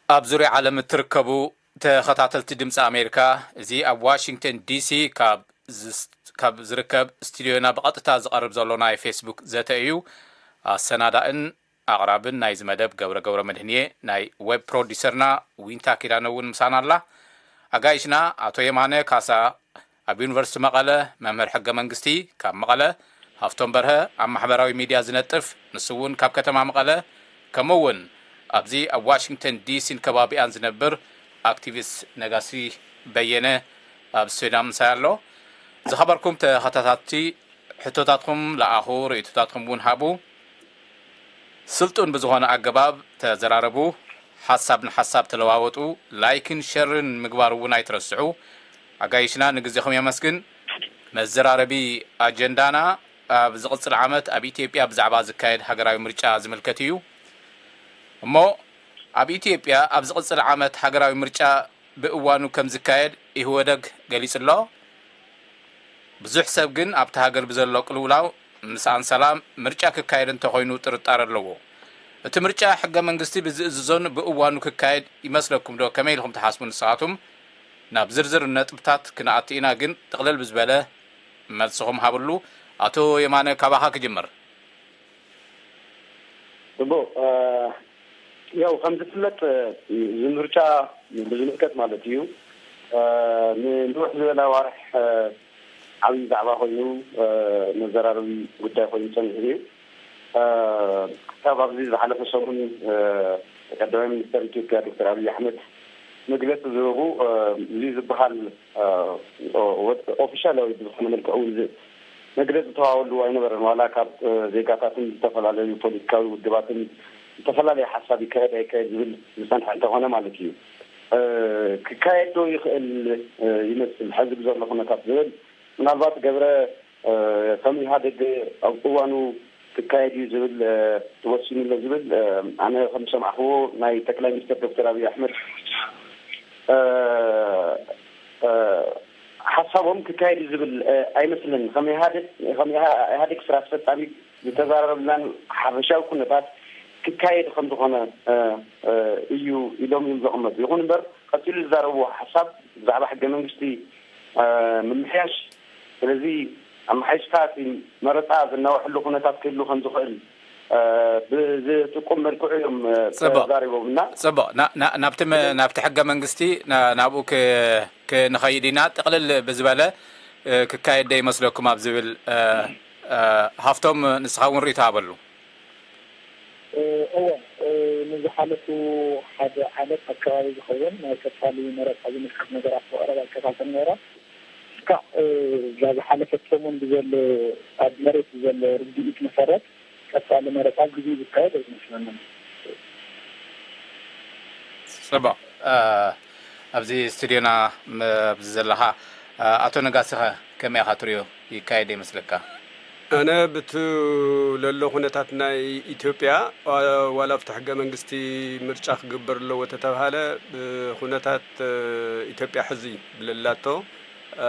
ኣብ ዙርያ ዓለም እትርከቡ ተኸታተልቲ ድምፂ ኣሜሪካ፣ እዚ ኣብ ዋሽንግተን ዲሲ ካብ ዝስ-፣ ካብ ዝርከብ ስቱዲዮና ብቐጥታ ዝቐርብ ዘሎ ናይ ፌስቡክ ዘተ እዩ። ኣሰናዳእን ኣቕራብን ናይዚ መደብ ገብረ ገብረ መድህንየ፣ ናይ ዌብ ፕሮዲሰርና ዊንታ ኪዳነ እውን ምሳና ኣላ። ኣጋይሽና ኣቶ የማነ ካሳ ኣብ ዩኒቨርሲቲ መቐለ፣ መምህር ሕገ መንግስቲ ካብ መቐለ፣ ሃፍቶም በርሀ ኣብ ማሕበራዊ ሚድያ ዝነጥፍ፣ ንሱ እውን ካብ ከተማ መቐለ፣ ከምኡ እውን ኣብዚ ኣብ ዋሽንግተን ዲሲን ከባቢኣን ዝነብር ኣክቲቪስት ነጋሲ በየነ ኣብ ስቱዲዮ ምሳይ ኣሎ። ዝኸበርኩም ተኸታታትቲ፣ ሕቶታትኩም ለኣኹ፣ ርእይቶታትኩም እውን ሃቡ። ስልጡን ብዝኾነ ኣገባብ ተዘራረቡ፣ ሓሳብ ንሓሳብ ተለዋወጡ፣ ላይክን ሸርን ምግባር እውን ኣይትረስዑ። ኣጋይሽና ንግዜኹም የመስግን። መዘራረቢ ኣጀንዳና ኣብ ዝቕጽል ዓመት ኣብ ኢትዮጵያ ብዛዕባ ዝካየድ ሃገራዊ ምርጫ ዝምልከት እዩ። እሞ ኣብ ኢትዮጵያ ኣብ ዝቕጽል ዓመት ሃገራዊ ምርጫ ብእዋኑ ከም ዝካየድ ኢህወደግ ገሊጹ ኣሎ። ብዙሕ ሰብ ግን ኣብቲ ሃገር ብዘሎ ቅልውላው ምስኣን ሰላም ምርጫ ክካየድ እንተኾይኑ ጥርጣረ ኣለዎ። እቲ ምርጫ ሕገ መንግስቲ ብዝእዝዞን ብእዋኑ ክካየድ ይመስለኩም ዶ? ከመይ ኢልኩም ትሓስቡ ንስኻትኩም? ናብ ዝርዝር ነጥብታት ክንኣቱ ኢና፣ ግን ጥቕልል ብዝበለ መልስኹም ሃብሉ። ኣቶ የማነ፣ ካባኻ ክጅምር። ጽቡቕ። እ፣ ያው ከም ዝፍለጥ፣ እ፣ እዚ ምርጫ ብዝምልከት ማለት እዩ፣ እ፣ ንንውሕ ዝበለ ኣዋርሕ፣ እ፣ ዓብዪ ዛዕባ ኮይኑ፣ እ፣ መዘራረቢ ጉዳይ ኮይኑ ጸኒሑ እዩ። እ፣ ክሳብ ኣብዚ ዝሓለፈ ሰሙን፣ እ፣ ቀዳማይ ሚኒስተር ኢትዮጵያ ዶክተር ኣብይ ኣሕመድ መግለጺ ዝህቡ፣ እ፣ እዚ ዝበሃል፣ እ፣ ኦ-፣ ወጥ-፣ ኦፊሻላዊ ብዝኾነ መልክዕ እውን ዝ-፣ መግለጺ ዝተዋሃበሉ ኣይነበረን። ዋላ ካብ፣ እ፣ ዜጋታትን ዝተፈላለዩ ፖለቲካዊ ውድባትን ዝተፈላለየ ሓሳብ ይካየድ ኣይካየድ ዝብል ዝጸንሐ እንተኾነ ማለት እዩ። እ፣ ክካየድ ዶ ይኽእል፣ እ፣ ይመስል ሕዚ ብዘሎ ኩነታት ዝብል ምናልባት ገብረ፣ እ፣ ከም ኢህኣዴግ ኣብ እዋኑ ክካየድ እዩ ዝብል፣ እ፣ ተወሲኑ ኣሎ ዝብል፣ እ፣ ኣነ ከም ዝሰማዕክዎ ናይ ጠቅላይ ሚኒስትር ዶክተር ኣብይ ኣሕመድ፣ እ፣ እ፣ ሓሳቦም ክካየድ እዩ ዝብል፣ እ፣ ኣይመስልን። ከም ኢህኣዴግ፣ ከም ኢህኣ-፣ ኢህኣዴግ ስራ ኣስፈጻሚ ዝተዘራረብናን ሓፈሻዊ ኩነታት ክካየድ ከም ዝኾነ፣ እ፣ እ፣ እዩ ኢሎም እዮም ዘቐመጡ። ይኹን እምበር ቀጺሉ ዝዛረብዎ ሓሳብ ብዛዕባ ሕገ መንግስቲ፣ እ፣ ምምሕያሽ፣ ስለዚ ኣመሓይሽካ እቲ መረጻ ዘናውሐሉ ኩነታት ክህሉ ከም ዝኽእል፣ እ፣ ብዝጥቁም መልክዑ እዮም፣ እ፣ ጽቡቕ። ተዛሪቦም እና ጽቡቕ። ና-፣ ና-፣ ናብቲ መ-፣ ናብቲ ሕገ መንግስቲ ና-፣ ናብኡ ክ-፣ ክንኸይድ ኢና። ጥቕልል ብዝበለ፣ እ፣ ክካየድ ዶ ይመስለኩም ኣብ ዝብል፣ እ፣ እ፣ ሃፍቶም ንስኻ እውን ርእይቶ ሃበሉ። እ፣ እወ፣ እ፣ ንዝሓለፉ ሓደ ዓመት ኣከባቢ ዝኸውን ናይ ቀጻሊ መረጻ ዝምልከት ነገራት ብቐረባ ይከታተል ነይረ። እስካዕ፣ እ፣ እዛ ዝሓለፈት ሰሙን ብዘሎ፣ ኣብ መሬት ብዘሎ ርድኢት መሰረት ቀጻሊ መረጻ ግዜኡ ዝካየድ ኣይመስለንን። ጽቡቕ። እ፣ ኣብዚ ስቱድዮና ም-፣ ኣብዚ ዘለኻ፣ እ፣ ኣቶ ነጋሲኸ ከመይ ኢኻ ትርእዮ? ይካየድ ይመስለካ? ኣነ ብቱ ለሎ ኩነታት ናይ ኢትዮጵያ፣ ዋ-፣ ዋላ ኣብቲ ሕገ መንግስቲ ምርጫ ክግበር ኣለዎ ተተባሃለ፣ ብኩነታት፣ እ፣ ኢትዮጵያ ሕዚ ብለላቶ፣ እ፣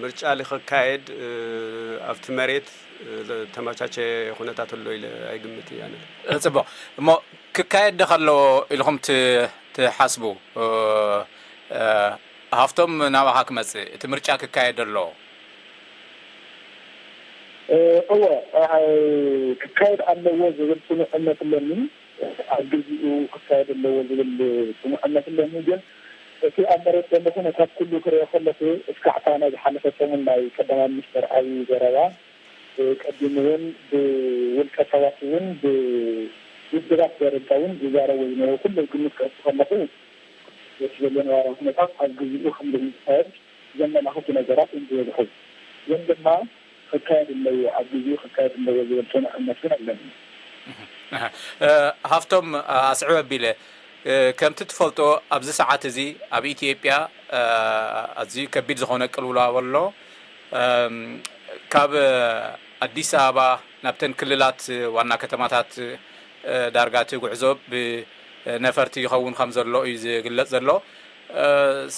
ምርጫ ልክካየድ፣ እ፣ ኣብቲ መሬት፣ እ፣ ተመቻቸ ኩነታት ኣሎ ኢለ ኣይግምት እየ ኣነ። ጽቡቕ። እሞ ክካየድ ዶ ከለዎ ኢልኹም ት-፣ ትሓስቡ? እ፣ እ፣ ሃፍቶም ናባኻ ክመጽእ፣ እቲ ምርጫ ክካየድ ዶ ኣለዎ? እ፣ እወ፣ እ፣ ክካየድ ኣለዎ ዝብል ጽኑዕ እምነት ኣለኒ። ኣብ ግዜኡ ክካየድ ኣለዎ ዝብል ጽኑዕ እምነት ኣለኒ። ግን እቲ ኣብ መሬት ዘሎ ኩነታት ኩሉ ክርእዮ ከለኹ፣ እስካዕታ ናይ ዝሓለፈ ሰሙን ናይ ቀዳማይ ሚኒስተር ኣብዪ ዘረባ፣ እ፣ ቀዲሙ እውን ብውልቀ ሰባት እውን ብውድባት ደረጃ እውን ዝዛረቡ ዝነበሩ ኩሉ ግምት ከእቱ ከለኹ፣ እቲ ዘሎ ነባራዊ ኩነታት ኣብ ግዜኡ ከም ዝካየድ ዘመላኽቱ ነገራት እዮም ዝበዝሑ። ግን ድማ ክካየድ ኣለዎ፣ ኣብ ግዜኡ ክካየድ ኣለዎ ዝብል ጽኑዕ እምነት ግን ኣለኒ። ኣሃ። እ፣ ሃፍቶም፣ እ፣ ኣስዕብ ኣቢለ፣ እ፣ ከምቲ ትፈልጦ ኣብዚ ሰዓት እዚ ኣብ ኢትዮጵያ፣ እ፣ ኣዝዩ ከቢድ ዝኾነ ቅልውላው ኣሎ። እም፣ ካብ ኣዲስ ኣበባ ናብተን ክልላት ዋና ከተማታት፣ እ፣ ዳርጋ እቲ ጉዕዞ ብነፈርቲ ይኸውን ከም ዘሎ እዩ ዝግለጽ ዘሎ። እ፣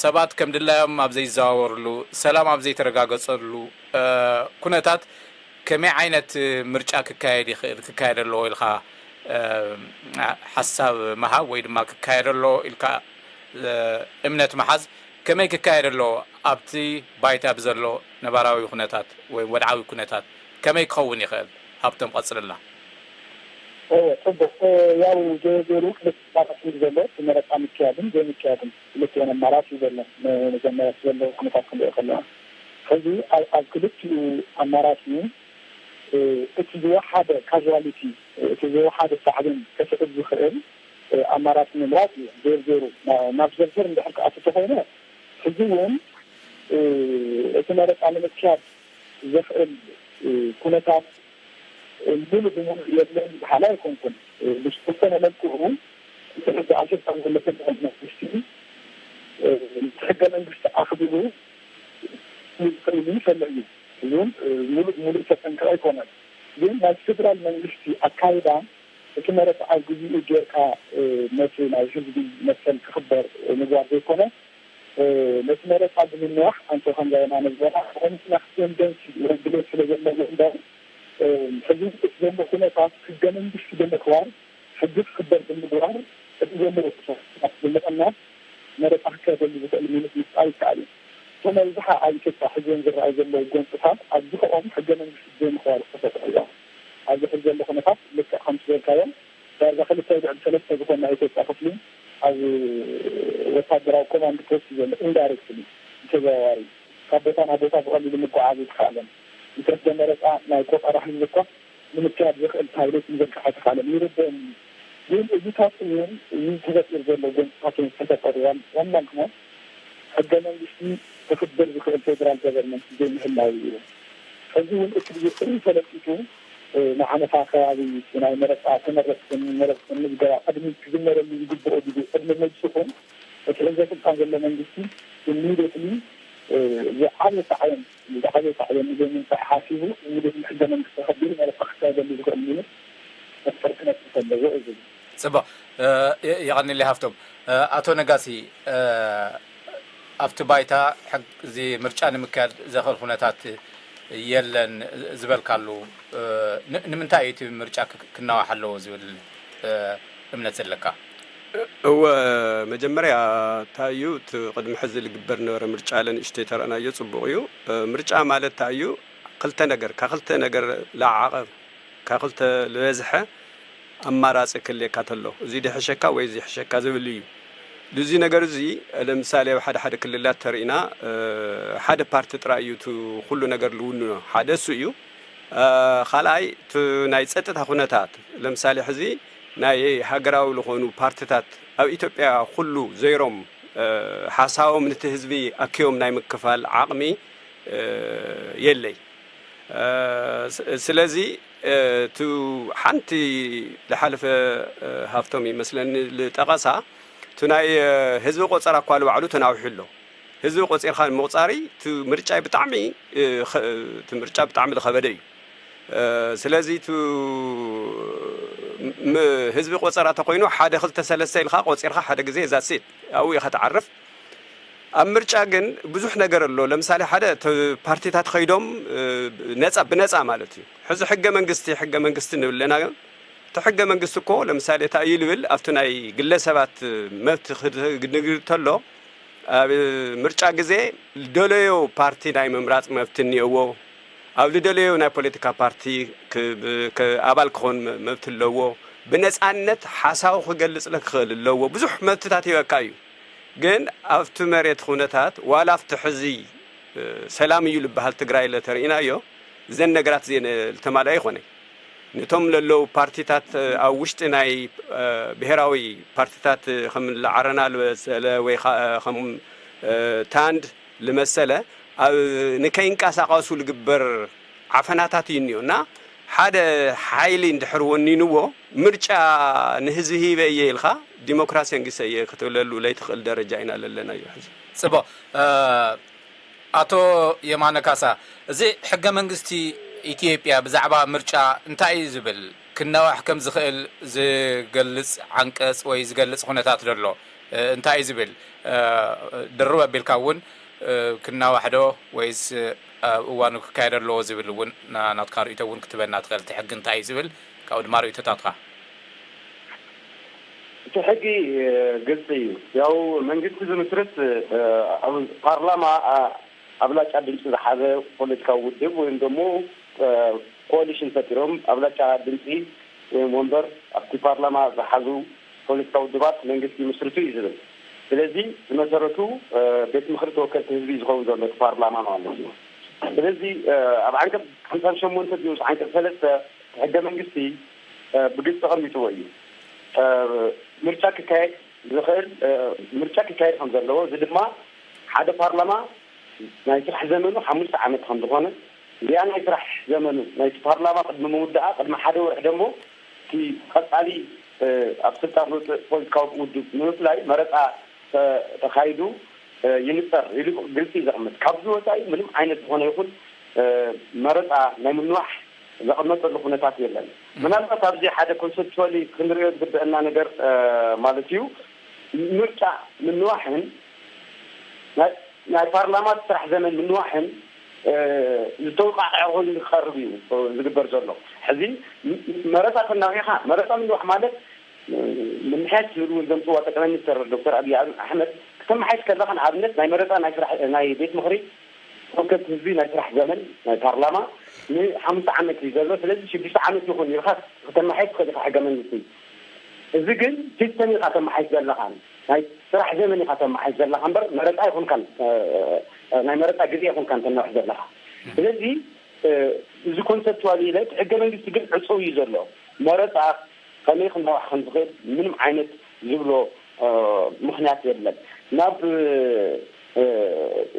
ሰባት ከም ድላዮም ኣብ ዘይዘዋወርሉ፣ ሰላም ኣብ ዘይተረጋገጸሉ፣ እ፣ ኩነታት ከመይ ዓይነት ምርጫ ክካየድ ይኽእል፣ ክካየድ ኣለዎ ኢልካ ሓሳብ ምሃብ ወይ ድማ ክካየድ ኣሎ ኢልካ እምነት ምሓዝ ከመይ ክካየድ ኣሎ ኣብቲ ባይታ ብዘሎ ነባራዊ ኩነታት ወይ ወድዓዊ ኩነታት ከመይ ክኸውን ይኽእል? ሃብቶም ቀጽልላ። ጽቡቅ። ያው ዞሮ ዞሮ ክልተ ኣማራጺ እዩ ዘሎ፣ እቲ መረፃ ምክያድን ዘይምክያድን ክልቲኦን ኣማራፂ እዩ ዘሎ። መጀመርያ ዘሎ ኩነታት ክንሪኦ ከለና ሕዚ ኣብ ክልቲኡ ኣማራፂ እቲ ዝወሓደ ካዋሊቲ፣ እቲ ዝወሓደ ሳዕቤን ከስዕብ ዝኽእል ኣማራፂ ምምራፅ እዩ። ዜርዜሩ ናብ ዘርዘር እንድሕር ክኣቱ ተኾይነ ሕዚ እውን እቲ መረፃ ንምክያድ ዘኽእል ኩነታት ሙሉ ብሙሉ የለን በሃሊ ኣይኮንኩን። ብዝተወሰነ መልክዑ እቲ ሕዚ ኣብ ስልጣን ዘሎ መንግስቲ እቲ ሕገ መንግስቲ ኣኽቢሩ ዝኽእል ይፈለ እዩ። እዚ እውን ሙሉ ብሙሉ ዝተጠንቀቐ ኣይኮነን። ግን ናይ ፌደራል መንግስቲ ኣካይዳ እቲ መረፃ ኣብ ግዜኡ ጌርካ ነቲ ናይ ህዝቢ መሰል ክኽበር ምግባር ዘይኮነ ነቲ መረፃ ብምንዋሕ ኣንተ ከምዛ የማነ ዝበላ ኮሚሽና ክትንደንሲ ወይ ድሌት ስለ ዘለዎ እምበር ሕዚ እቲ ዘሎ ኩነታት ሕገ መንግስቲ ብምኽባር ሕጊ ክኽበር ብምግባር እቲ ዘሎ ብምቕናስ መረፃ ክካየደሉ ዝኽእል ሚኒት ምፍጣር ይከኣል እዩ። እቶም ኣብዝሓ ኣብ ኢትዮጵያ ሕዚኦም ዝረኣዩ ዘለዉ ጎንፅታት ኣብዝሕኦም ሕገ መንግስቲ ዘይምኽባር ዝተፈጥሩ እዮም። ኣብዚ ሕዚ ዘሎ ኩነታት ልክዕ ከምቲ ዝበልካዮም ዳርጋ ክልተ ልዕሊ ሰለስተ ዝኾን ናይ ኢትዮጵያ ክፍሊ ኣብ ወታደራዊ ኮማንድ ፖስት ዘሎ ኢንዳይሬክትሊ ብተዘዋዋሪ ካብ ቦታ ናብ ቦታ ብቐሊሉ ምጉዓዝ ኣይተኻእለን። ንሰብ መረፃ ናይ ቆፀራ ህዝቢ እኳ ንምክያድ ዘኽእል ታብሌት ምዝርጋሕ ኣይተኻእለን። ይርደአኒ ግን እዚ ታፅሚን እዚ ተፈጢሩ ዘሎ ጎንፅታት እዮም ዝተፈጠሩ ዋና ምክንያት ሕገ መንግስቲ ክኽበር ዝኽእል ፌደራል ገቨርንመንት ዘይምህላው እዩ። ሕዚ እውን እቲ ብዝፅሪ ተለቂጡ ንዓመታ ከባቢ ናይ መረፃ ተመረፅትን መረፅትን ምዝገባ ቅድሚ ክጅመረሉ ዝግብኦ ግዜ ቅድሚ ምብፅሑ እቲ ሕዚ ስልጣን ዘሎ መንግስቲ ኢሚደትሊ ዝዓበየ ሳዕቤን ዝዓበየ ሳዕቤን ንዘይምምፃእ ሓሲቡ ኢሚደትሊ ሕገ መንግስቲ ኣኸቢሩ መረፃ ክካየደሉ ዝኽእል ሚኒት መስፈርትነት ኣለዎ እዩ ዝብል። ጽቡቕ። የቐንሊ ሃፍቶም። ኣቶ ነጋሲ፣ ኣብቲ ባይታ እዚ ምርጫ ንምክያድ ዘኽእል ኩነታት የለን ዝበልካሉ ንምንታይ እዩ እቲ ምርጫ ክናዋሕ ኣለዎ ዝብል እምነት ዘለካ? እወ፣ መጀመርያ እንታይ እዩ እቲ ቅድሚ ሕዚ ዝግበር ነበረ ምርጫ ኢለ ንእሽተይ ተረእናዮ ጽቡቕ እዩ። ምርጫ ማለት እንታይ እዩ? ክልተ ነገር ካብ ክልተ ነገር ለዓቐብ ካብ ክልተ ዝበዝሐ ኣማራፂ ክልየካ ተሎ እዚ ድሕሸካ ወይ እዚ ሕሸካ ዝብል እዩ። እዚ ነገር እዚ ለምሳሌ ኣብ ሓደ ሓደ ክልላት ተርኢና ሓደ ፓርቲ ጥራይ እዩ እቲ ኩሉ ነገር ዝውንኖ ሓደ እሱ እዩ። ካልኣይ እቲ ናይ ፀጥታ ኩነታት ለምሳሌ ሕዚ ናይ ሃገራዊ ዝኾኑ ፓርቲታት ኣብ ኢትዮጵያ ኩሉ ዘይሮም ሓሳቦም ንቲ ህዝቢ ኣኪቦም ናይ ምክፋል ዓቕሚ የለይ። ስለዚ እቲ ሓንቲ ዝሓለፈ ሃፍቶም ይመስለኒ ዝጠቐሳ እቲ ናይ ህዝቢ ቆፀራ እኳ ንባዕሉ ተናዊሑ ኣሎ። ህዝቢ ቆፂርካ ንምቑፃሪ እቲ ምርጫ ብጣዕሚ እቲ ምርጫ ብጣዕሚ ዝኸበደ እዩ። ስለዚ እቲ ህዝቢ ቆፀራ ተኮይኑ ሓደ ክልተ ሰለስተ ኢልካ ቆፂርካ ሓደ ግዜ እዛ ሴት ኣብኡ ኢኻ ትዓርፍ። ኣብ ምርጫ ግን ብዙሕ ነገር ኣሎ። ለምሳሌ ሓደ ፓርቲታት ከይዶም ነፃ ብነፃ ማለት እዩ። ሕዚ ሕገ መንግስቲ ሕገ መንግስቲ ንብል ኣለና። እቲ ሕገ መንግስቲ እኮ ለምሳሌ እንታይ እዩ ዝብል ኣብቲ ናይ ግለሰባት መብት ንግሪ ተሎ ኣብ ምርጫ ግዜ ዝደለዮ ፓርቲ ናይ ምምራፅ መብት እኒኦዎ። ኣብ ዝደለዮ ናይ ፖለቲካ ፓርቲ ኣባል ክኾን መብት ኣለዎ። ብነፃነት ሓሳቡ ክገልፅ ክኽእል ኣለዎ። ብዙሕ መብትታት ይበካ እዩ። ግን ኣብቲ መሬት ኩነታት ዋላ ኣብቲ ሕዚ ሰላም እዩ ዝበሃል ትግራይ ለተርኢናዮ እዘን ነገራት እዚአን ዝተማልኣ ይኾነ። ነቶም ለለዉ ፓርቲታት ኣብ ውሽጢ ናይ ብሄራዊ ፓርቲታት ከም ዓረና ዝበለ ወይ ከም ታንድ ዝመሰለ ኣብ ንከይንቀሳቐሱ ዝግበር ዓፈናታት እዩ እኒኦ እና ሓደ ሓይሊ እንድሕር ወኒንዎ ምርጫ ንህዝቢ ሂበ እየ ኢልካ ዲሞክራሲ ኣንጊሰ እየ ክትብለሉ ለይትኽእል ደረጃ ኢና ለለናዮ ሕዚ። ጽቡቕ። ኣቶ የማነ ካሳ፣ እዚ ሕገ መንግስቲ ኢትዮጵያ ብዛዕባ ምርጫ እንታይ እዩ ዝብል? ክናዋሕ ከም ዝኽእል ዝገልጽ ዓንቀጽ ወይ ዝገልጽ ኩነታት ዘሎ እንታይ እዩ ዝብል? ድርብ ኣቢልካ እውን ክናዋሕ ዶ ወይስ ኣብ እዋኑ ክካየድ ኣለዎ ዝብል እውን ናትካ ርእይቶ እውን ክትበና ትኽእል። እቲ ሕጊ እንታይ እዩ ዝብል ካብኡ ድማ ርእይቶታትካ። እቲ ሕጊ ግልፂ እዩ። ያው መንግስቲ ዝምስርት ኣብ ፓርላማ ኣብላጫ ድምፂ ዝሓዘ ፖለቲካዊ ውድብ ወይም ደሞ ኮሊሽን ፈጢሮም ኣብላጫ ድምፂ ወይም ወንበር ኣብቲ ፓርላማ ዝሓዙ ፖለቲካዊ ውድባት መንግስቲ ይምስርቱ እዩ ዝብል። ስለዚ ብመሰረቱ ቤት ምክሪ ተወከልቲ ህዝቢ ዝኸውን ዘሎ እቲ ፓርላማ ማለት እዩ። ስለዚ ኣብ ዓንቀፅ ሓምሳን ሸሞንተ ንኡስ ዓንቀፅ ሰለስተ ሕገ መንግስቲ ብግልፂ ተቐሚጥዎ እዩ። ምርጫ ክካየድ ዝኽእል ምርጫ ክካየድ ከም ዘለዎ፣ እዚ ድማ ሓደ ፓርላማ ናይ ስራሕ ዘመኑ ሓሙሽተ ዓመት ከም ዝኾነ፣ እዚኣ ናይ ስራሕ ዘመኑ ናይቲ ፓርላማ ቅድሚ ምውዳኣ ቅድሚ ሓደ ወርሒ ደሞ እቲ ቀፃሊ ኣብ ስልጣን ዝወፅእ ፖለቲካዊ ውድብ ንምፍላይ መረፃ ተኻይዱ ይንፀር ኢሉ ግልፂ እዩ ዘቕምጥ። ካብዚ ወፃኢ ምንም ዓይነት ዝኾነ ይኹን መረፃ ናይ ምንዋሕ ዘቐመጠሉ ኩነታት የለን። ምናልባት ኣብዚ ሓደ ኮንሰፕቹዋሊ ክንሪኦ ዝግበአና ነገር ማለት እዩ፣ ምርጫ ምንዋሕን ናይ ፓርላማ ስራሕ ዘመን ምንዋሕን ዝተወቃዕዐ ኮይኑ ክቐርብ እዩ ዝግበር ዘሎ። ሕዚ መረፃ ተናዊኻ መረፃ ምንዋሕ ማለት ምምሕያሽ ዝብል እውን ዘምፅዋ ጠቅላይ ሚኒስትር ዶክተር ኣብይ ኣሕመድ ክተመሓይሽ ከለኻ ንኣብነት ናይ መረፃ ናይ ስራሕ ናይ ቤት ምክሪ ተወከልቲ ህዝቢ ናይ ስራሕ ዘመን ናይ ፓርላማ ንሓሙሽተ ዓመት እዩ ዘሎ። ስለዚ ሽዱሽተ ዓመት ይኹን ኢልካ ክተመሓይሽ ትኽእል ኢኻ ሕገ መንግስቲ። እዚ ግን ሲስተም ኢኻ ተመሓይሽ ዘለኻ፣ ናይ ስራሕ ዘመን ኢኻ ተመሓይሽ ዘለኻ እምበር መረፃ ይኹንካን ናይ መረፃ ግዜ ይኹንካን ተናውሕ ዘለኻ። ስለዚ እዚ ኮንሰፕትዋል ኢለ እቲ ሕገ መንግስቲ ግን ዕፁው እዩ ዘሎ። መረፃ ከመይ ክናዋሕ ከም ዝኽእል ምንም ዓይነት ዝብሎ ምኽንያት የለን። ናብ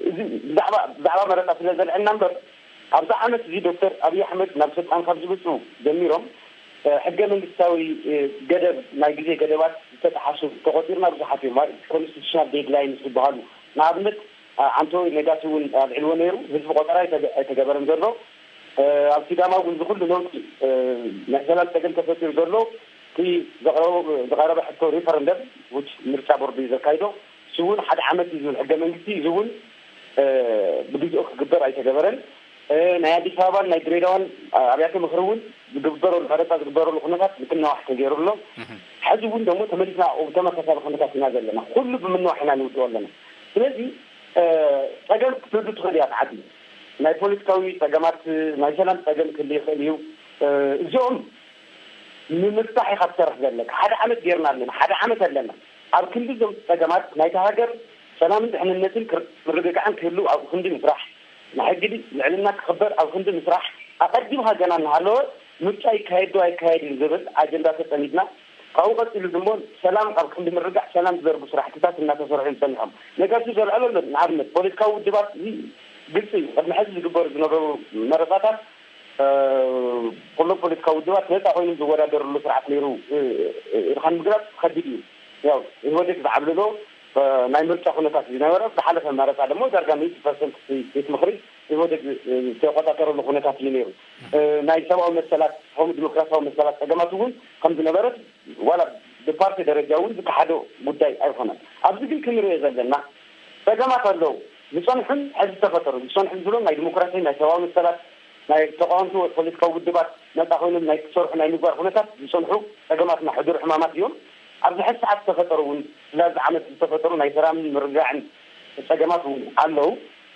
እዚ ብዛዕባ ብዛዕባ መረፃ ስለ ዘልዕልና እምበር ኣብዚ ዓመት እዚ ዶክተር ኣብይ ኣሕመድ ናብ ስልጣን ካብ ዝምፁ ጀሚሮም ሕገ መንግስታዊ ገደብ ናይ ግዜ ገደባት ዝተጠሓሱ ተቆፂርና ብዙሓት እዮም። ኮንስቲቱሽናል ዴድላይንስ ዝበሃሉ ንኣብነት ኣንቶይ ነጋሲ እውን ኣልዒልዎ ነይሩ። ህዝቢ ቆጠራ ኣይተገበረን ዘሎ። ኣብ ሲዳማ እውን ዝኩሉ ለውጢ ናይ ሰላም ፀገም ተፈጢሩ ዘሎ እቲ ዝቐረበ ሕቶ ሪፈረንደም ውጭ ምርጫ ቦርድ እዩ ዘካይዶ። እዚ እውን ሓደ ዓመት እዩ ዝብል ሕገ መንግስቲ እዚ እውን ብግዜኡ ክግበር ኣይተገበረን። ናይ ኣዲስ ኣበባን ናይ ድሬዳዋን ኣብያተ ምክሪ እውን ዝግበረሉ መረፃ ዝግበረሉ ኩነታት ምትናዋሕ ተገይሩ ኣሎ። ሕዚ እውን ደግሞ ተመሊስና ኣብኡ ተመሳሳሊ ኩነታት ኢና ዘለና። ኩሉ ብምንዋሕ ኢና ንውድኦ ኣለና። ስለዚ ፀገም ክትህሉ ትኽእል እያ ዓዲ ናይ ፖለቲካዊ ፀገማት ናይ ሰላም ፀገም ክህሉ ይኽእል እዩ። እዚኦም ንምፍታሕ ኢኻ ትሰርሕ ዘለካ። ሓደ ዓመት ጌርና ኣለና፣ ሓደ ዓመት ኣለና። ኣብ ክንዲ እዞም ፀገማት ናይታ ሃገር ሰላምን ድሕንነትን ምርግጋዕን ክህሉ ኣብ ክንዲ ምስራሕ፣ ናይ ሕጊ ልዕልና ክኽበር ኣብ ክንዲ ምስራሕ ኣቐዲምካ ገና እናሃለወ ምርጫ ይካየድ ዶ ኣይካየድን ዝብል ኣጀንዳ ተፀሚድና ካብኡ ቀፂሉ ድማ ሰላም ኣብ ክንዲ ምርጋዕ ሰላም ዝዘርጉ ስራሕትታት እናተሰርሑ እዮም ፀኒሖም። ነገር እዚ ዘልዕሎ ኣሎ። ንኣብነት ፖለቲካዊ ውድባት እዚ ግልፂ እዩ። ቅድሚ ሕዚ ዝግበሩ ዝነበሩ መረፃታት ኩሎም ፖለቲካዊ ውድባት ነፃ ኮይኖም ዝወዳደርሉ ስርዓት ነይሩ ኢልካ ንምግላፅ ከቢድ እዩ። ያው ኢህወዴግ ዝዓብልሎ ናይ ምርጫ ኩነታት እዩ ዝነበረ። ዝሓለፈ መረፃ ደግሞ ዳርጋ ሚእቲ ፐርሰንት ቤት ምክሪ ኢህወዴግ ዝተቆፃፀረሉ ኩነታት እዩ ነይሩ። ናይ ሰብኣዊ መሰላት ከምኡ ዲሞክራሲያዊ መሰላት ፀገማት እውን ከም ዝነበረ ዋላ ብፓርቲ ደረጃ እውን ዝከሓዶ ጉዳይ ኣይኮነን። ኣብዚ ግን ክንሪኦ ዘለና ፀገማት ኣለዉ። ዝፀንሑን ሕዚ ዝተፈጠሩ ዝፀንሑ ዝብሎም ናይ ዲሞክራሲ ናይ ሰብኣዊ መሰላት ናይ ተቃወምቲ ፖለቲካዊ ውድባት ነፃ ኮይኖም ናይ ክሰርሑ ናይ ምግባር ኩነታት ዝፀንሑ ፀገማትና ሕዱር ሕማማት እዮም። ኣብዚ ሕዚ ሰዓት ዝተፈጠሩ እውን ስለዚ ዓመት ዝተፈጠሩ ናይ ሰላምን ምርግጋዕን ፀገማት እውን ኣለዉ።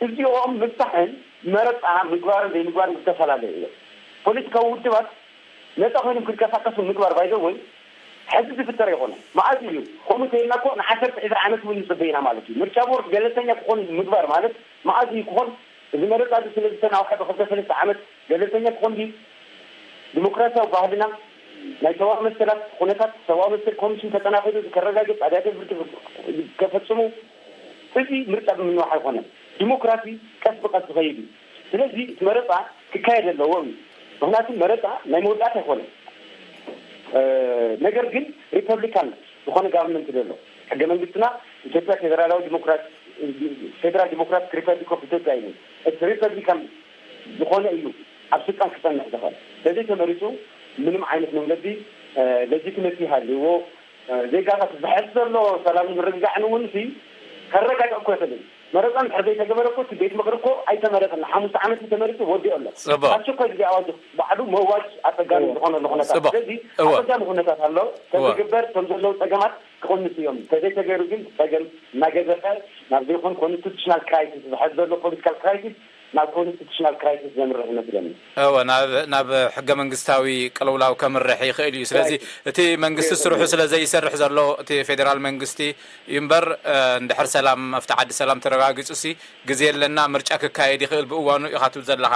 እዚኦም ምፍታሕን መረፃ ምግባርን ዘይምግባርን ዝተፈላለዩ እዮም። ፖለቲካዊ ውድባት ነፃ ኮይኖም ክንቀሳቀሱ ምግባር ባይዘ ወይ ሕዚ ዝፍጠር ኣይኮነ። መዓዝ እዩ ከምኡ እንተይልና እኮ ንዓሰርተ ዕስራ ዓመት እውን ንፅበ ኢና ማለት እዩ። ምርጫ ቦርድ ገለልተኛ ክኾን ምግባር ማለት መዓዝ እዩ ክኾን? እዚ መረፃ እዚ ስለ ዝተናውሐ ብክልተ ሰለስተ ዓመት ገለልተኛ ክኾን ድዩ? ዲሞክራሲያዊ ባህልና ናይ ሰብኣዊ መሰላት ኩነታት ሰብኣዊ መሰል ኮሚሽን ተጠናኺሩ ከረጋግፅ ኣብያተ ፍርዲ ከፈፅሙ እዚ ምርጫ ብምንዋሕ ኣይኮነን። ዲሞክራሲ ቀስ ብቀስ ዝኸይድ እዩ። ስለዚ እቲ መረፃ ክካየድ ኣለዎ እዩ። ምክንያቱ መረፃ ናይ መወዳእታ ኣይኮነን። ነገር ግን ሪፐብሊካን ዝኾነ ጋቨርንመንት ዘሎ ሕገ መንግስትና ኢትዮጵያ ፌደራላዊ ዲሞክራት ፌደራል ዲሞክራቲክ ሪፐብሊክ ኦፍ ኢትዮጵያ እዩ። እቲ ሪፐብሊካን ዝኾነ እዩ ኣብ ስልጣን ክፀንሕ ዝኽእል። ስለዚ ተመሪፁ ምንም ዓይነት መንገዲ ለጂትመሲ ይሃልዎ ዜጋታት ዝሕዝ ዘሎ ሰላምን ምርግጋዕን እውን ሲ ከረጋግዕ እኮ ይኽእል እዩ። መረፃ እንድሕር ዘይተገበረ እኮ እቲ ቤት ምኽሪ እኮ ኣይተመረፀን። ንሓሙሽተ ዓመት እዩ ተመሪፁ፣ ወዲኡ ኣሎ። ፅቡቅ። ኣብዚ እኮ እዚ ኣዋጅ ባዕሉ መዋጅ ኣፀጋሚ ዝኾነሉ ኩነታት። ፅቡቅ። ስለዚ እወ። ኣፀጋሚ ኩነታት ኣሎ። እወ። ተዝግበር እቶም ዘለዉ ፀገማት ክቕንሱ እዮም። ተዘይተገይሩ ግን ፀገም እናገዘፈ ናብ ዘይኮን ኮንስቲቱሽናል ክራይሲስ፣ ዝሕዝ ዘሎ ፖለቲካል ክራይሲስ ናብ ኮንስቲቱሽናል ክራይሲስ ዘምርሕ ይመስለኒ። እወ፣ ናብ ናብ ሕገ መንግስታዊ ቅልውላው ከምርሕ ይኽእል እዩ። ስለዚ እቲ መንግስቲ ስርሑ ስለ ዘይሰርሕ ዘሎ እቲ ፌዴራል መንግስቲ እዩ እምበር፣ እ፣ እንድሕር ሰላም ኣብቲ ዓዲ ሰላም ተረጋጊጹ ሲ ግዜ የለና፣ ምርጫ ክካየድ ይኽእል ብእዋኑ ኢኻ ትብል ዘለኻ፣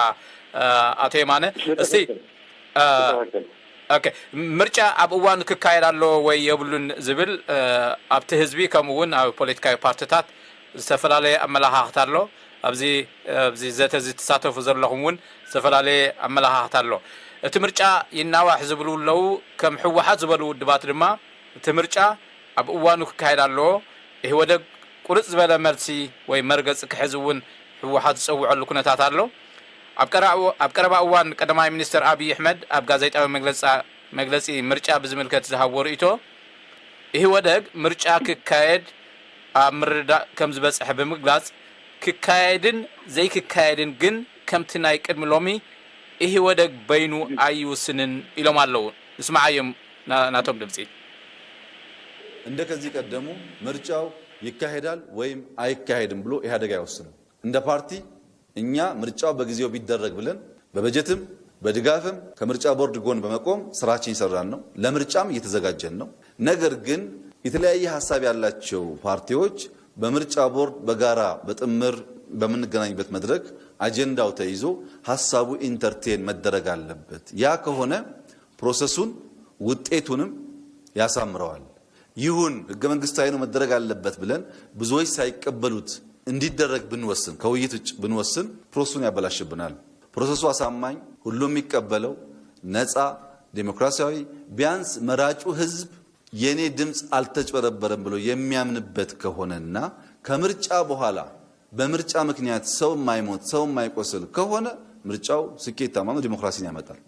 እ፣ ኣቶ የማነ። እስቲ እ፣ ኦኬ፣ ምርጫ ኣብ እዋኑ ክካየድ ኣለዎ ወይ የብሉን ዝብል፣ እ፣ ኣብቲ ህዝቢ ከምኡ እውን ኣብ ፖለቲካዊ ፓርትታት ዝተፈላለየ ኣመለኻኽታ ኣሎ። ኣብዚ ኣብዚ ዘተ እዚ ትሳተፉ ዘለኹም እውን ዝተፈላለየ ኣመለኻኽታ ኣሎ። እቲ ምርጫ ይናዋሕ ዝብሉ ኣለዉ። ከም ህወሓት ዝበሉ ውድባት ድማ እቲ ምርጫ ኣብ እዋኑ ክካየድ ኣለዎ። ኢህወደግ ቁርፅ ዝበለ መልሲ ወይ መርገፂ ክሕዝ እውን ህወሓት ዝፀውዐሉ ኩነታት ኣሎ። ኣብ ቀረባ እዋን ቀዳማይ ሚኒስትር ኣብይ ኣሕመድ ኣብ ጋዜጣዊ መግለፂ ምርጫ ብዝምልከት ዝሃብዎ ርእይቶ፣ ኢህወደግ ምርጫ ክካየድ ኣብ ምርድዳእ ከም ዝበፅሐ ብምግላፅ፣ ክካየድን ዘይክካየድን ግን ከምቲ ናይ ቅድሚ ሎሚ ኢህወደግ በይኑ ኣይውስንን ኢሎም ኣለዉ። ንስምዓዮም ናቶም ድምፂ። እንደ ከዚህ ቀደሙ ምርጫው ይካሄዳል ወይም አይካሄድም ብሎ ኢህአደግ አይወስንም። እንደ ፓርቲ እኛ ምርጫው በጊዜው ቢደረግ ብለን በበጀትም በድጋፍም ከምርጫ ቦርድ ጎን በመቆም ስራችን እየሰራን ነው። ለምርጫም እየተዘጋጀን ነው። ነገር ግን የተለያየ ሀሳብ ያላቸው ፓርቲዎች በምርጫ ቦርድ በጋራ በጥምር በምንገናኝበት መድረክ አጀንዳው ተይዞ ሀሳቡ ኢንተርቴን መደረግ አለበት። ያ ከሆነ ፕሮሰሱን ውጤቱንም ያሳምረዋል። ይሁን ህገ መንግስታዊ ነው መደረግ አለበት ብለን ብዙዎች ሳይቀበሉት እንዲደረግ ብንወስን፣ ከውይይት ውጭ ብንወስን ፕሮሰሱን ያበላሽብናል። ፕሮሰሱ አሳማኝ፣ ሁሉም የሚቀበለው ነፃ፣ ዴሞክራሲያዊ፣ ቢያንስ መራጩ ህዝብ የኔ ድምፅ አልተጭበረበረም ብሎ የሚያምንበት ከሆነና ከምርጫ በኋላ በምርጫ ምክንያት ሰው የማይሞት ሰው የማይቆስል ከሆነ ምርጫው ስኬታማ ነው፣ ዲሞክራሲን ያመጣል።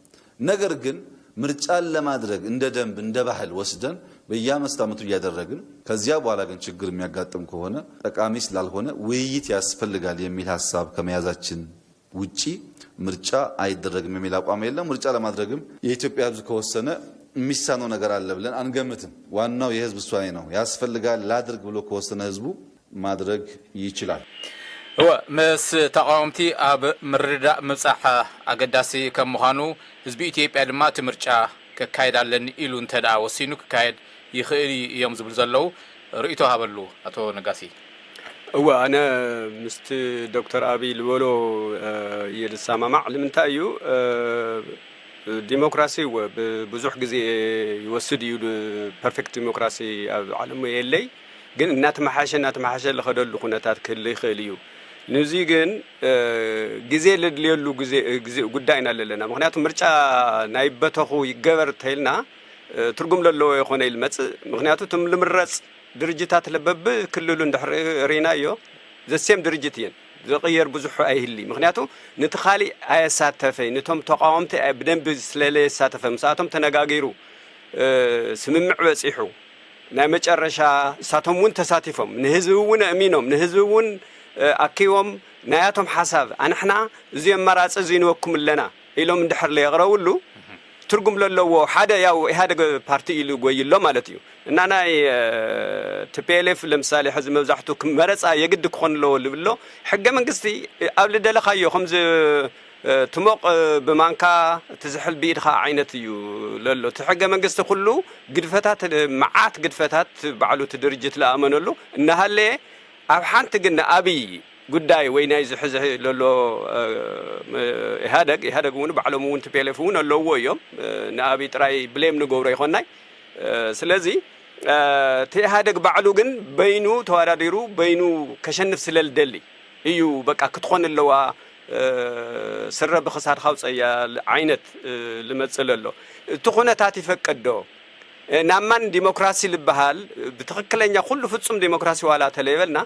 ነገር ግን ምርጫን ለማድረግ እንደ ደንብ እንደ ባህል ወስደን በየአምስት ዓመቱ እያደረግን ከዚያ በኋላ ግን ችግር የሚያጋጥም ከሆነ ጠቃሚ ስላልሆነ ውይይት ያስፈልጋል የሚል ሀሳብ ከመያዛችን ውጪ ምርጫ አይደረግም የሚል አቋም የለም። ምርጫ ለማድረግም የኢትዮጵያ ህዝብ ከወሰነ የሚሳነው ነገር አለ ብለን አንገምትም። ዋናው የህዝብ ውሳኔ ነው። ያስፈልጋል ላድርግ ብሎ ከወሰነ ህዝቡ ማድረግ ይችላል። እወ፣ ምስ ተቃወምቲ ኣብ ምርድዳእ ምብጻሕ ኣገዳሲ ከም ምዃኑ፣ ህዝቢ ኢትዮጵያ ድማ እቲ ምርጫ ከካይድ ኣለኒ ኢሉ እንተ ደኣ ወሲኑ ክካየድ ይኽእል እዩ እዮም ዝብሉ ዘለዉ። ርእይቶ ሃበሉ ኣቶ ነጋሲ። እወ፣ ኣነ ምስቲ ዶክተር ኣብይ ዝበሎ እየ ዝሰማማዕ። ንምንታይ እዩ ዲሞክራሲ እወ ብዙሕ ግዜ ይወስድ እዩ። ፐርፌክት ዲሞክራሲ ኣብ ዓለም የለይ፣ ግን እናተመሓሸ እናተመሓሸ ዝኸደሉ ኩነታት ክህሉ ይኽእል እዩ። ንዚ ግን ግዜ ለድልየሉ ጉዳይ ኢና ዘለና። ምክንያቱ ምርጫ ናይ በተኹ ይገበር እንተኢልና ትርጉም ለለዎ ይኾነ ኢልመፅእ። ምክንያቱ ትም ልምረፅ ድርጅታት ለበብ ክልሉ እንድሕር ርኢናዮ ዘሴም ድርጅት እየን። ዝቕየር ብዙሑ ኣይህሊ። ምክንያቱ ንቲ ካሊእ ኣየሳተፈይ፣ ንቶም ተቃወምቲ ብደንቢ ስለለየሳተፈ ምስኣቶም ተነጋጊሩ ስምምዕ በፂሑ ናይ መጨረሻ እሳቶም እውን ተሳቲፎም ንህዝቢ እውን ኣእሚኖም ንህዝቢ እውን ኣኪቦም ናያቶም ሓሳብ ኣንሕና እዚ ኣማራፂ እዚ ንወኩም ኣለና ኢሎም እንድሕር ለየቕረብሉ ትርጉም ለለዎ ሓደ ያው ኢህኣደግ ፓርቲ ኢሉ ጎይሎ ማለት እዩ እና ናይ ቲፒኤልኤፍ ለምሳሌ ሕዚ መብዛሕቱ መረፃ የግድ ክኾን ኣለዎ ልብሎ ሕገ መንግስቲ ኣብ ልደለኻዮ ከምዚ ትሞቕ ብማንካ ትዝሕል ብኢድኻ ዓይነት እዩ ለሎ እቲ ሕገ መንግስቲ ኩሉ ግድፈታት መዓት ግድፈታት ባዕሉ እቲ ድርጅት ለኣመነሉ እናሃለየ ኣብ ሓንቲ ግን ንኣብይ ጉዳይ ወይ ናይ ዝሕዚ ለሎ ኢህደግ ኢህደግ እውን ባዕሎም እውን ቲፒኤልኤፍ እውን ኣለውዎ እዮም ንኣብይ ጥራይ ብሌም ንገብሮ ይኮናይ ስለዚ እቲ ኢህደግ ባዕሉ ግን በይኑ ተወዳዲሩ በይኑ ከሸንፍ ስለልደሊ እዩ በቃ ክትኾን ኣለዋ ስረ ብክሳድካ ውፀያ ዓይነት ልመፅእ ለሎ እቲ ኩነታት ይፈቅድ ዶ ናብ ማን ዲሞክራሲ ልበሃል ብትኽክለኛ ኩሉ ፍፁም ዲሞክራሲ ዋላ ተለይበልና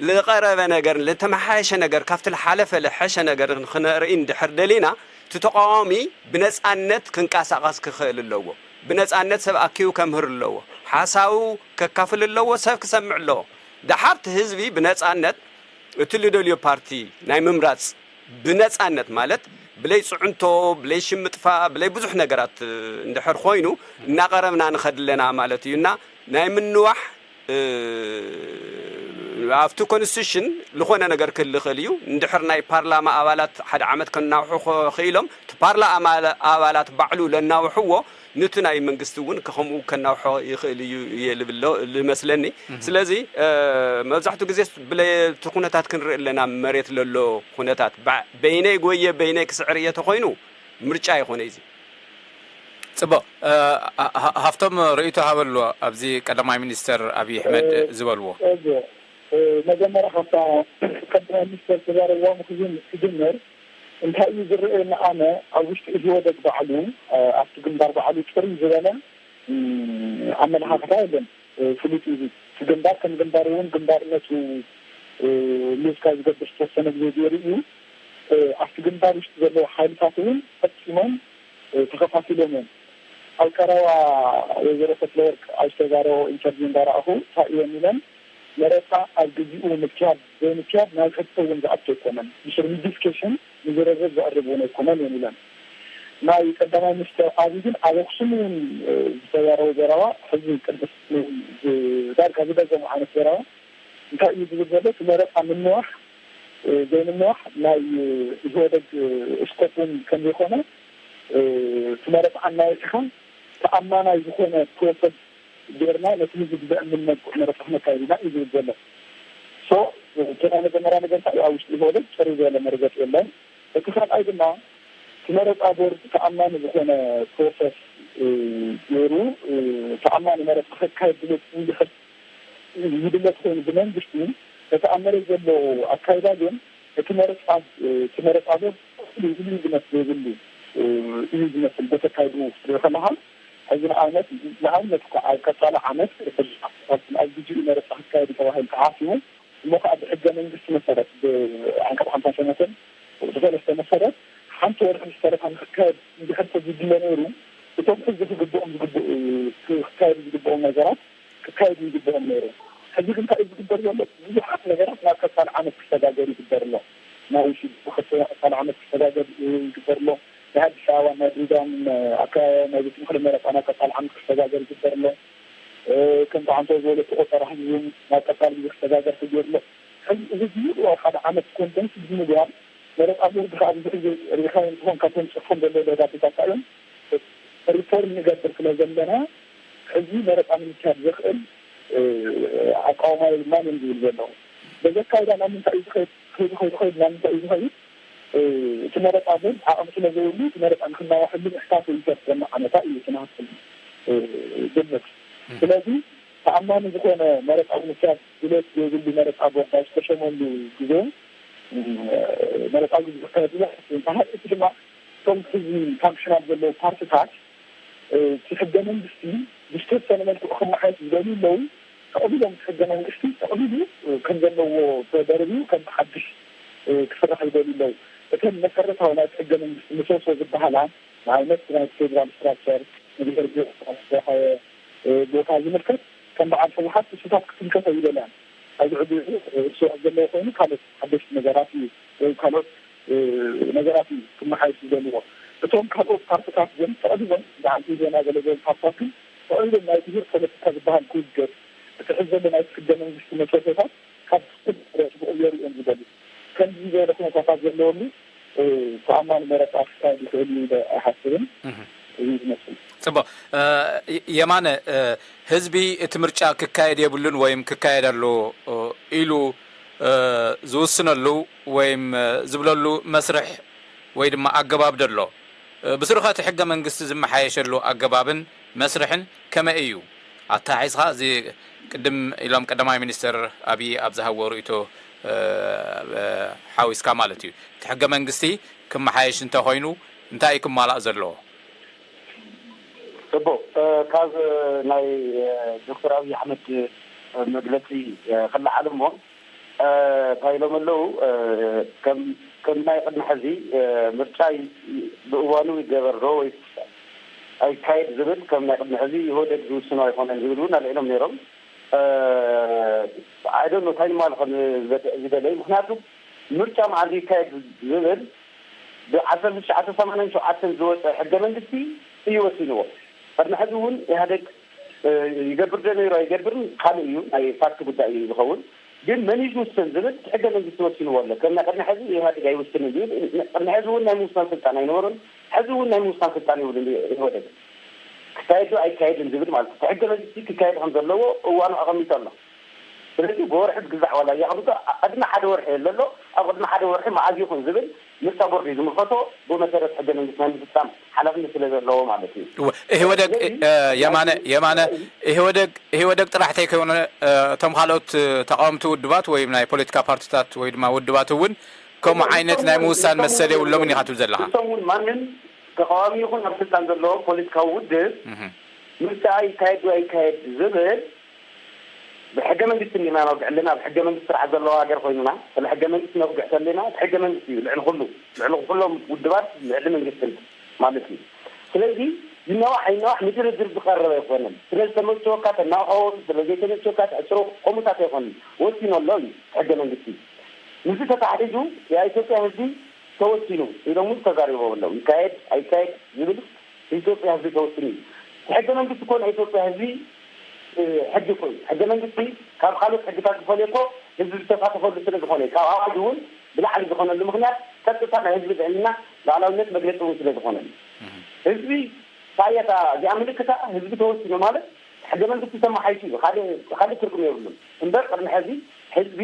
ልቐረበ ነገር ልተመሓየሸ ነገር ካብቲ ልሓለፈ ልሐሸ ነገር ክነርኢ እንድሕር ደሊና እቲ ተቃዋሚ ብነፃነት ክንቀሳቐስ ክኽእል ኣለዎ ብነፃነት ሰብ ኣኪቡ ከምህር ኣለዎ ሓሳቡ ከካፍል ኣለዎ ሰብ ክሰምዕ ኣለዎ ደሓር እቲ ህዝቢ ብነፃነት እቲ ልደልዮ ፓርቲ ናይ ምምራፅ ብነፃነት ማለት ብለይ ፅዕንቶ፣ ብለይ ሽምጥፋ፣ ብለይ ብዙሕ ነገራት እንድሕር ኮይኑ እናቐረብና ንኸድ ኣለና ማለት እዩ። እና ናይ ምንዋሕ ኣብቲ ኮንስቲቱሽን ዝኾነ ነገር ክህሊ ይኽእል እዩ። እንድሕር ናይ ፓርላማ ኣባላት ሓደ ዓመት ከናውሑ ክኢሎም፣ እቲ ፓርላማ ኣባላት ባዕሉ ለናውሕዎ፣ ንቲ ናይ መንግስቲ እውን ከምኡ ከናውሖ ይኽእል እዩ እየ ልብሎ ልመስለኒ። ስለዚ መብዛሕትኡ ግዜ ብለቲ ኩነታት ክንርኢ ኣለና፣ መሬት ለሎ ኩነታት በይነይ ጎየ በይነይ ክስዕር እየ ተኮይኑ ምርጫ ይኾነ እዚ። ፅቡቅ። ሃፍቶም ርእይቶ ሃበሉ ኣብዚ ቀዳማይ ሚኒስተር ኣብይ ኣሕመድ ዝበልዎ። መጀመርያ ካብታ ቀዳማይ ሚኒስተር ተዛረብዋ ምክዝን ክጅምር እንታይ እዩ ዝረአየኒ ኣነ ኣብ ውሽጢ ኢህወደግ ባዕሉ ኣብቲ ግንባር ባዕሉ ፅርይ ዝበለ ኣመለኻኽታ የለን። ፍሉጥ እዩ። እቲ ግንባር ከም ግንባር እውን ግንባርነቱ ሉዝ ካብ ዝገብር ዝተወሰነ ግዜ ገይሩ እዩ። ኣብቲ ግንባር ውሽጢ ዘለዉ ሓይልታት እውን ፈፂሞም ተኸፋፊሎም እዮም። ኣብ ቀረባ ወይዘሮ ፈትለወርቅ ኣብ ዝተዛረቦ ኢንተርቪው እንዳረኣኹ እንታይ እዮም ኢለን መረፃ ኣብ ግዚኡ ምክያድ ዘይምክያድ ናብ ሕቶ እውን ዝኣቱ ኣይኮነን። ምስ ሪዲስከሽን ንዝርርብ ዘቕርብ እውን ኣይኮነን እዮም ኢለን። ናይ ቀዳማይ ሚኒስተር ኣብይ ግን ኣብ ኣክሱም እውን ዝተዛረቦ ዘረባ ሕዚ ቅድሚ ዳርጋ ዝደገሙ ዓይነት ዘረባ እንታይ እዩ ዝብል ዘሎ? እቲ መረፃ ምንዋሕ ዘይምንዋሕ ናይ ኢህወደግ ስኮፕ እውን ከምዘይኮነ እቲ መረፃ ኣናዊሕኻ ተኣማናይ ዝኾነ ፕሮሰስ ጌርና ነቲ ህዝቢ ብዘእምን መልክዑ መረፃ ክነካይድ ኢና እዩ ዝብል ዘሎ። ሶ እቲ ናይ መጀመርያ ነገር እንታይ እዩ? ኣብ ውሽጢ ኢህወደግ ፅርይ ዝበለ መርገፂ የለን። እቲ ካልኣይ ድማ እቲ መረፃ ቦርድ ተኣማኒ ዝኾነ ፕሮሰስ ገይሩ ተኣማኒ መረፃ ከካየድ ድሌት እንድሕር ዝድለ ተኮይኑ ብመንግስቲ እቲ ኣብ መሬት ዘሎ ኣካይዳ ግን እቲ መረፃ እቲ መረፃ ቦርድ ፍሉይነት ዘይብሉ እዩ ዝመስል በቲ ኣካይድኡ ክትሪኦ ከለካ። ሕዚ ንኣብነት ንኣብነት እኳ ኣብ ቀፃሊ ዓመት ኣብ ግዜኡ መረፃ ክካየድ እዩ ተባሂሉ ተሓሲቡ እሞ ከዓ ብሕገ መንግስቲ መሰረት ብዓንቀፅ ሓምሳ ሸነትን ሰለስተ መሰረት ሓንቲ ወርሒ ምስ ተረፋ ንክካየድ እንድሕር ተዝድለ ነይሩ እቶም ሕዚ ክግብኦም ዝግብኡ ክካየዱ ዝግብኦም ነገራት ክካየዱ ይግብኦም ነይሩ። ሕዚ ግን እንታይ እዩ ዝግበር ዘሎ? ብዙሓት ነገራት ናብ ቀፃሊ ዓመት ክሰጋገር ይግበር ኣሎ። ናይ ውሽጢ ቀፃሊ ዓመት ክሰጋገር ይግበር ኣሎ። ናይ ኣዲስ ኣበባ ናይ ድሬዳዋን ኣከባቢያ ናይ ቤት ምክሪ መረፃ ናብ ቀፃሊ ዓመት ክሰጋገር ይግበር ኣሎ። ከምቲ ዓንቶ ዝበለቱ ቆፀራ ህዝቢ እውን ናብ ቀፃሊ ግዜ ክሰጋገር ተገይሩ ኣሎ። ሕዚ እዚ ዝሙሉ ኣብ ሓደ ዓመት ኮንደንስ ብምግባር መረፃ ቦርድ ከዓ ብዙሕ ግዜ ሪኢኻዮ እንትኾን ካብቶም ፅሑፎም ዘለዉ ደብዳቤታት ከዓ እዮም ሪፎርም ንገብር ስለ ዘለና ሕዚ መረፃ ንምክያድ ዘኽእል ኣቃውማ የብልናን እዮም ዝብል ዘለዉ። በዚ ኣካይዳ ናብ ምንታይ እዩ ዝኸይድ? ከይዱ ከይዱ ከይዱ ናብ ምንታይ እዩ ዝኸይድ? እቲ መረፃ ቦርድ ዓቕሚ ስለ ዘይብሉ እቲ መረፃ ንክናዋሐሉ ምሕታት ይፈርደና ዓመታ እዩ እቲ ናህስል ግምት። ስለዚ ተኣማኒ ዝኾነ መረፃ ብምክያድ ድሌት ዘይብሉ መረፃ ቦርድ ኣብ ዝተሸመሉ ግዜ መረፃ ዝካየድ እዩ። እቲ ድማ እቶም ሕዚ ፋንክሽናል ዘለዉ ፓርትታት እቲ ሕገ መንግስቲ ብዝተወሰነ መልክዑ ክመሓየሽ ዝደልዩ ኣለዉ። ጠቕሊሎም እቲ ሕገ መንግስቲ ጠቕሊሉ ከም ዘለዎ ተደርብዩ ከም ሓድሽ ክስራሕ ይደልዩ ኣለዉ። እተን መሰረታዊ ናይቲ ሕገ መንግስቲ ምሰሶ ዝበሃላ ንኣብነት ናይቲ ፌዴራል ስትራክቸር ንብሄር ብሄረሰብ ዝተረኸበ ቦታ ዝምልከት ከም በዓል ህወሓት ንሱታት ክትምልከቶ ይደልያን ኣብ ልዕሊኡ ስርዖት ዘለዎ ኮይኑ ካልኦት ሓደሽቲ ነገራት እዩ ወይ ካልኦት ነገራት እዩ ክመሓየሽ ዝደልዎ። እቶም ካልኦት ፓርትታት ግን ጠቕሊሎም ብዓል ኢዜና ገለ ዝበሉ ፓርትታት ግን ጠቕሊሎም ናይ ብሄር ፖለቲካ ዝበሃል ክውገድ እቲ ሕዚ ዘሎ ናይ ሕገ መንግስቲ መሰረታት ካብ ክቕየሩ እዮም ዝደልዩ። ከምዚ ዝበለ ኩነታታት ዘለወሉ ተኣማኒ መረፃ ክካየድ ይኽእል እዩ ኢለ ኣይሓስብን። እዚ ዝመስል። ፅቡቅ። የማነ፣ ህዝቢ እቲ ምርጫ ክካየድ የብሉን ወይም ክካየድ ኣለዎ ኢሉ ዝውስነሉ ወይም ዝብለሉ መስርሕ ወይ ድማ ኣገባብ ደሎ? ብስሩ ከ እቲ ሕገ መንግስቲ ዝመሓየሸሉ ኣገባብን መስርሕን ከመይ እዩ ኣተሓሒዝካ? እዚ ቅድም ኢሎም ቀዳማይ ሚኒስትር ኣብይ ኣብ ዝሃብዎ ርእይቶ ሓዊስካ ማለት እዩ። እቲ ሕገ መንግስቲ ክመሓየሽ እንተኮይኑ እንታይ እዩ ክማላእ ዘለዎ? ፅቡቅ። ካብ ናይ ዶክተር ኣብይ ኣሕመድ መግለፂ ክለዓል እሞ እንታይ ኢሎም ኣለዉ? ከም ናይ ቅድሚ ሕዚ ምርጫ ብእዋኑ ይገበር ዶ ወይስ ኣይካየድ ዝብል ከም ናይ ቅድሚ ሕዚ ኢህወደግ ዝውስኖ ኣይኮነን ዝብል እውን ኣልዒሎም ነይሮም። ኣይደሎ እንታይ ንማል ከም ዝደለይ። ምክንያቱ ምርጫ መዓዝ ይካየድ ዝብል ብዓሰርተ ትሽዓተ ሰማንያን ሸውዓተን ዝወፀ ሕገ መንግስቲ እዩ ወሲንዎ። ቅድሚ ሕዚ እውን ኢህኣደግ ይገብር ዶ ነይሩ ኣይገብርን ካልእ እዩ፣ ናይ ፋክት ጉዳይ እዩ ዝኸውን። ግን መን እዩ ዝውስን ዝብል እቲ ሕገ መንግስቲ ወሲንዎ ኣሎ። ከም ናይ ቅድሚ ሕዚ ኢህኣደግ ኣይውስንን ዝብል፣ ቅድሚ ሕዚ እውን ናይ ምውሳን ስልጣን ኣይነበሮን፣ ሕዚ እውን ናይ ምውሳን ስልጣን ይብሉ ኢህወደግ። ክካየድ ዶ ኣይካየድን ዝብል ማለት እቲ ሕገ መንግስቲ ክካየድ ከም ዘለዎ እዋኑ ኣቐሚጡ ኣሎ። ስለዚ ብወርሒ ዝግዛዕ ዋላ እያ ቅድሚ ሓደ ወርሒ የለ ኣሎ። ኣብ ቅድሚ ሓደ ወርሒ መዓዝ ይኹን ዝብል ምርጫ ቦርድ እዩ ዝምልከቶ። ብመሰረት ሕገ መንግስቲ ናይ ምፍፃም ሓላፍነት ስለ ዘለዎ ማለት እዩ። እወ፣ ኢህወደግ፣ ስለዚ እ፣ የማነ፣ ናይ የማነ፣ ኢህወደግ፣ ኢህወደግ ጥራሕ ተይኮነ፣ እ፣ እቶም ካልኦት፣ እ፣ ተቃወምቲ ውድባት ወይ ናይ ፖለቲካ ፓርቲታት ወይ ድማ ውድባት እውን ከምኡ ዓይነት ናይ ምውሳን መሰል የብሎምን ኢኻ ትብል ዘለኻ። እቶም እውን ማንም ተቃዋሚ ይኹን ኣብ ስልጣን ዘለዎ ፖለቲካዊ ውድብ እህ። ምርጫ ይካየድ ዶ ኣይካየድ ዝብል ብሕገ መንግስቲ እንዲና ነውግዕ ኣለና። ኣብ ሕገ መንግስቲ ስርዓት ዘለዎ ሃገር ኮይኑና ስለ ሕገ መንግስቲ ነውግዕ ተለና እቲ ሕገ መንግስቲ እዩ ልዕሊ ኩሉ፣ ልዕሊ ኩሎም ውድባት ልዕሊ መንግስትን ማለት እዩ። ስለዚ ይነዋሕ ይነዋሕ ንድርድር ዝቀረበ ኣይኮነን። ስለ ዝተመቸወካ ተናውሖ፣ ስለ ዘይተመቸወካ ተዕፅሮ፣ ከምኡታት ኣይኮነን። ወሲኑ ኣሎ እዩ ሕገ መንግስቲ። ምስዚ ተታሒዙ የኢትዮጵያ ህዝቢ ተወሲኑ ኢሎም እውን ተዛሪቦም ኣለዉ። ይካየድ ኣይካየድ ዝብል ኢትዮጵያ ህዝቢ ተወስኑ እዩ። ሕገ መንግስቲ እኮ ናይ ኢትዮጵያ ህዝቢ፣ እ፣ ሕጊ እኮ እዩ። ሕገ መንግስቲ ካብ ካልኦት ሕግታት ዝፈልዮ እኮ ህዝቢ ዝተሳተፈሉ ስለ ዝኾነ እዩ። ካብ ኣዋጅ እውን ብላዕሊ ዝኾነሉ ምኽንያት ቀጥታ ናይ ህዝቢ ልዕልና ሉዓላውነት መግለፂ እውን ስለ ዝኾነ እዩ። ህዝቢ ሳየታ እዚኣ ምልክታ ህዝቢ ተወሲኑ ማለት ሕገ መንግስቲ ተመሓይሹ እዩ። ካልእ፣ ካልእ ትርጉም የብሉን። እምበር ቅድሚ ሕዚ ህዝቢ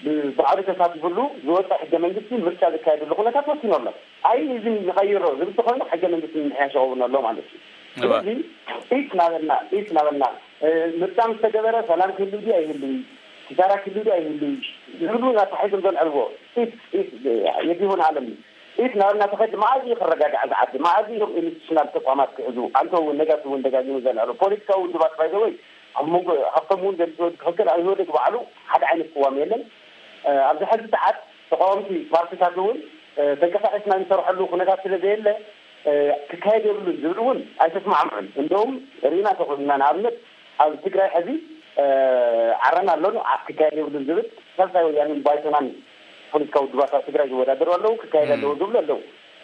ብባዕሉ ተሳቲፍሉ ዝወፀ ሕገ መንግስቲ ምርጫ ዝካየደሉ ኩነታት ወሲኑ ኣሎ። ኣይ፣ እዚ ንቐይሮ ዝብል ተኾይኑ ሕገ መንግስቲ ምምሕያሽ ይኸውን ኣሎ ማለት እዩ። እወ። ስለዚ ኢት ናበልና፣ ኢት ናበልና፣ እ፣ ምርጫ ምስ ተገበረ ሰላም ክህሉ ድዩ ኣይህሉ፣ ኪሳራ ክህሉ ድዩ ኣይህሉ ዝብሉ ናተሓይዞም ዘልዕልዎ ኢት፣ ኢት የዲሁን ዓለም ኢት ናበልና ተኸድ መዓዝ እዩ ክረጋጋዕ ዝዓዲ? መዓዝ እዮም ኢንስቲቱሽናል ተቋማት ክሕዙ? ኣንተ እውን ነጋሲ እውን ደጋጊሙ ዘልዕሎ ፖለቲካዊ ውድባት ባይዘወይ ኣብ መንጎ ሃብቶም እውን ገሊጽ ክኽክል ኣብ ኢህወደግ ባዕሉ ሓደ ዓይነት ቅዋም የለን። እ፣ ኣብዚ ሕዚ ሰዓት ተቃወምቲ ፓርቲታት እውን፣ እ፣ ተንቀሳቒስና እንሰርሐሉ ኩነታት ስለ ዘየለ፣ እ፣ ክካየድ የብሉን ዝብል እውን ኣይተስማዕምዑን። እንደውም ርኢና ተኾይንና ንኣብነት ኣብ ትግራይ ሕዚ፣ እ፣ ዓረና ኣሎ፣ ኣብ ክካየድ የብሉን ዝብል ሳልሳይ ወያንን ባይቶናን ፖለቲካዊ ውድባት ኣብ ትግራይ ዝወዳደሩ ኣለዉ፣ ክካየድ ኣለዎ ዝብሉ ኣለዉ።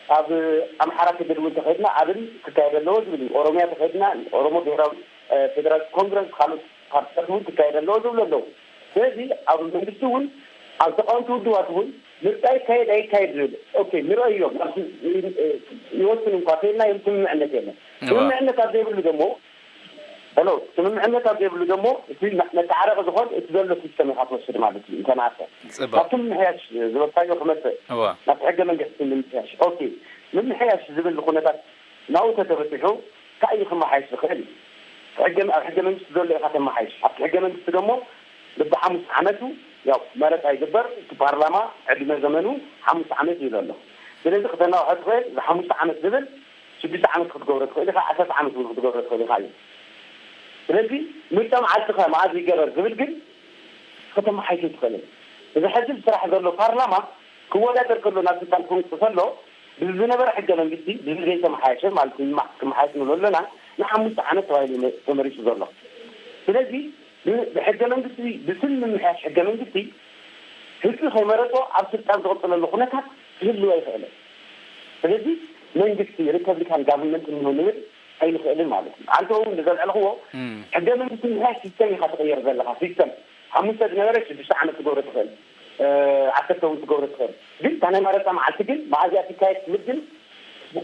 ኣብ ኣምሓራ ክልል እውን ተኸይድና ኣብን ክካየድ ኣለዎ ዝብል እዩ። ኦሮሚያ ተኸይድና ኦሮሞ ብሄራዊ፣ እ፣ ፌደራል ኮንግረስ ካልኦት ፓርቲታት እውን ክካየድ ኣለዎ ዝብሉ ኣለዉ። ስለዚ ኣብ መንግስቲ እውን ኣብ ተቃወምቲ ውድባት እውን ምርጫ ይካየድ ኣይካየድ ዝብል ኦኬ ንርእዮም ይወስን እንኳ ተይልና እዮም ስምምዕነት የለን። እዋ። ስምምዕነት ኣብ ዘይብሉ ደግሞ ሄሎ፣ ስምምዕነት ኣብ ዘይብሉ ደሞ እቲ መ-፣ መተዓረቂ ዝኾን እቲ ዘሎ ሲስተም ኢኻ ትወስድ ማለት እዩ። እንተነኣሰ ጽቡቕ። ካብቲ ምምሕያሽ ዝበልካዮ ክመጽእ እዋ። ናብቲ ሕገ መንግስቲ ምምሕያሽ። ኦኬ፣ ምምሕያሽ ዝብል ኩነታት ናብኡ ተተበጺሑ እንታይ እዩ ክመሓየሽ ዝኽእል? ሕገ፣ ኣብ ሕገ መንግስቲ ዘሎ ኢኻ ተመሓይሽ። ኣብቲ ሕገ መንግስቲ ደሞ በብሓሙስ ዓመቱ ያው መረጻ ይግበር። እቲ ፓርላማ ዕድመ ዘመኑ ሓሙስ ዓመት እዩ ዘሎ። ስለዚ ክተናውሖ ትኽእል፣ እዚ ሓሙሽተ ዓመት ዝብል ሽዱሽተ ዓመት ክትገብሮ ትኽእል ኢኻ፣ ዓሰርተ ዓመት እውን ክትገብሮ ትኽእል ኢኻ እዩ። ስለዚ ምርጫ መዓልቲ ኸ መዓዝ ይገበር ዝብል ግን ከተመሓይሾ ኣይትኽእልን። እዚ ሕዚ ብስራሕ ዘሎ ፓርላማ ክወዳደር ከሎ ናብ ስልጣን ክመጽእ ከሎ ብዝነበረ ሕገ መንግስቲ ብዝዘይተመሓየሸ ማለት ንማ-፣ ክመሓየሽ ንብሎ ኣለና ንሓሙሽተ ዓመት ተባሂሉ እዩ ተመሪጹ ዘሎ። ስለዚ ብ-፣ ብሕገ መንግስቲ ብስም ምምሕያሽ ሕገ መንግስቲ ህዝቢ ከይመረጾ ኣብ ስልጣን ዝቕጽለሉ ኩነታት ክህልው ኣይኽእልን። ስለዚ መንግስቲ ሪፐብሊካን ጋቨርንመንት እንሆ ንብል ኣይንኽእልን ማለት እዩ። ኣንተ እውን ንዘልዐልኽዎ እም። ሕገ መንግስቲ ምምሕያሽ ሲስተም ኢኻ ትቕየር ዘለኻ። ሲስተም ሓሙሽተ ዝነበረ ሽዱሽተ ዓመት ትገብሮ ትኽእል፣ እ፣ ዓሰርተ እውን ትገብሮ ትኽእል። ግን እታ ናይ መረፃ መዓልቲ ግን መዓዝያ ትካየድ ትብል ግን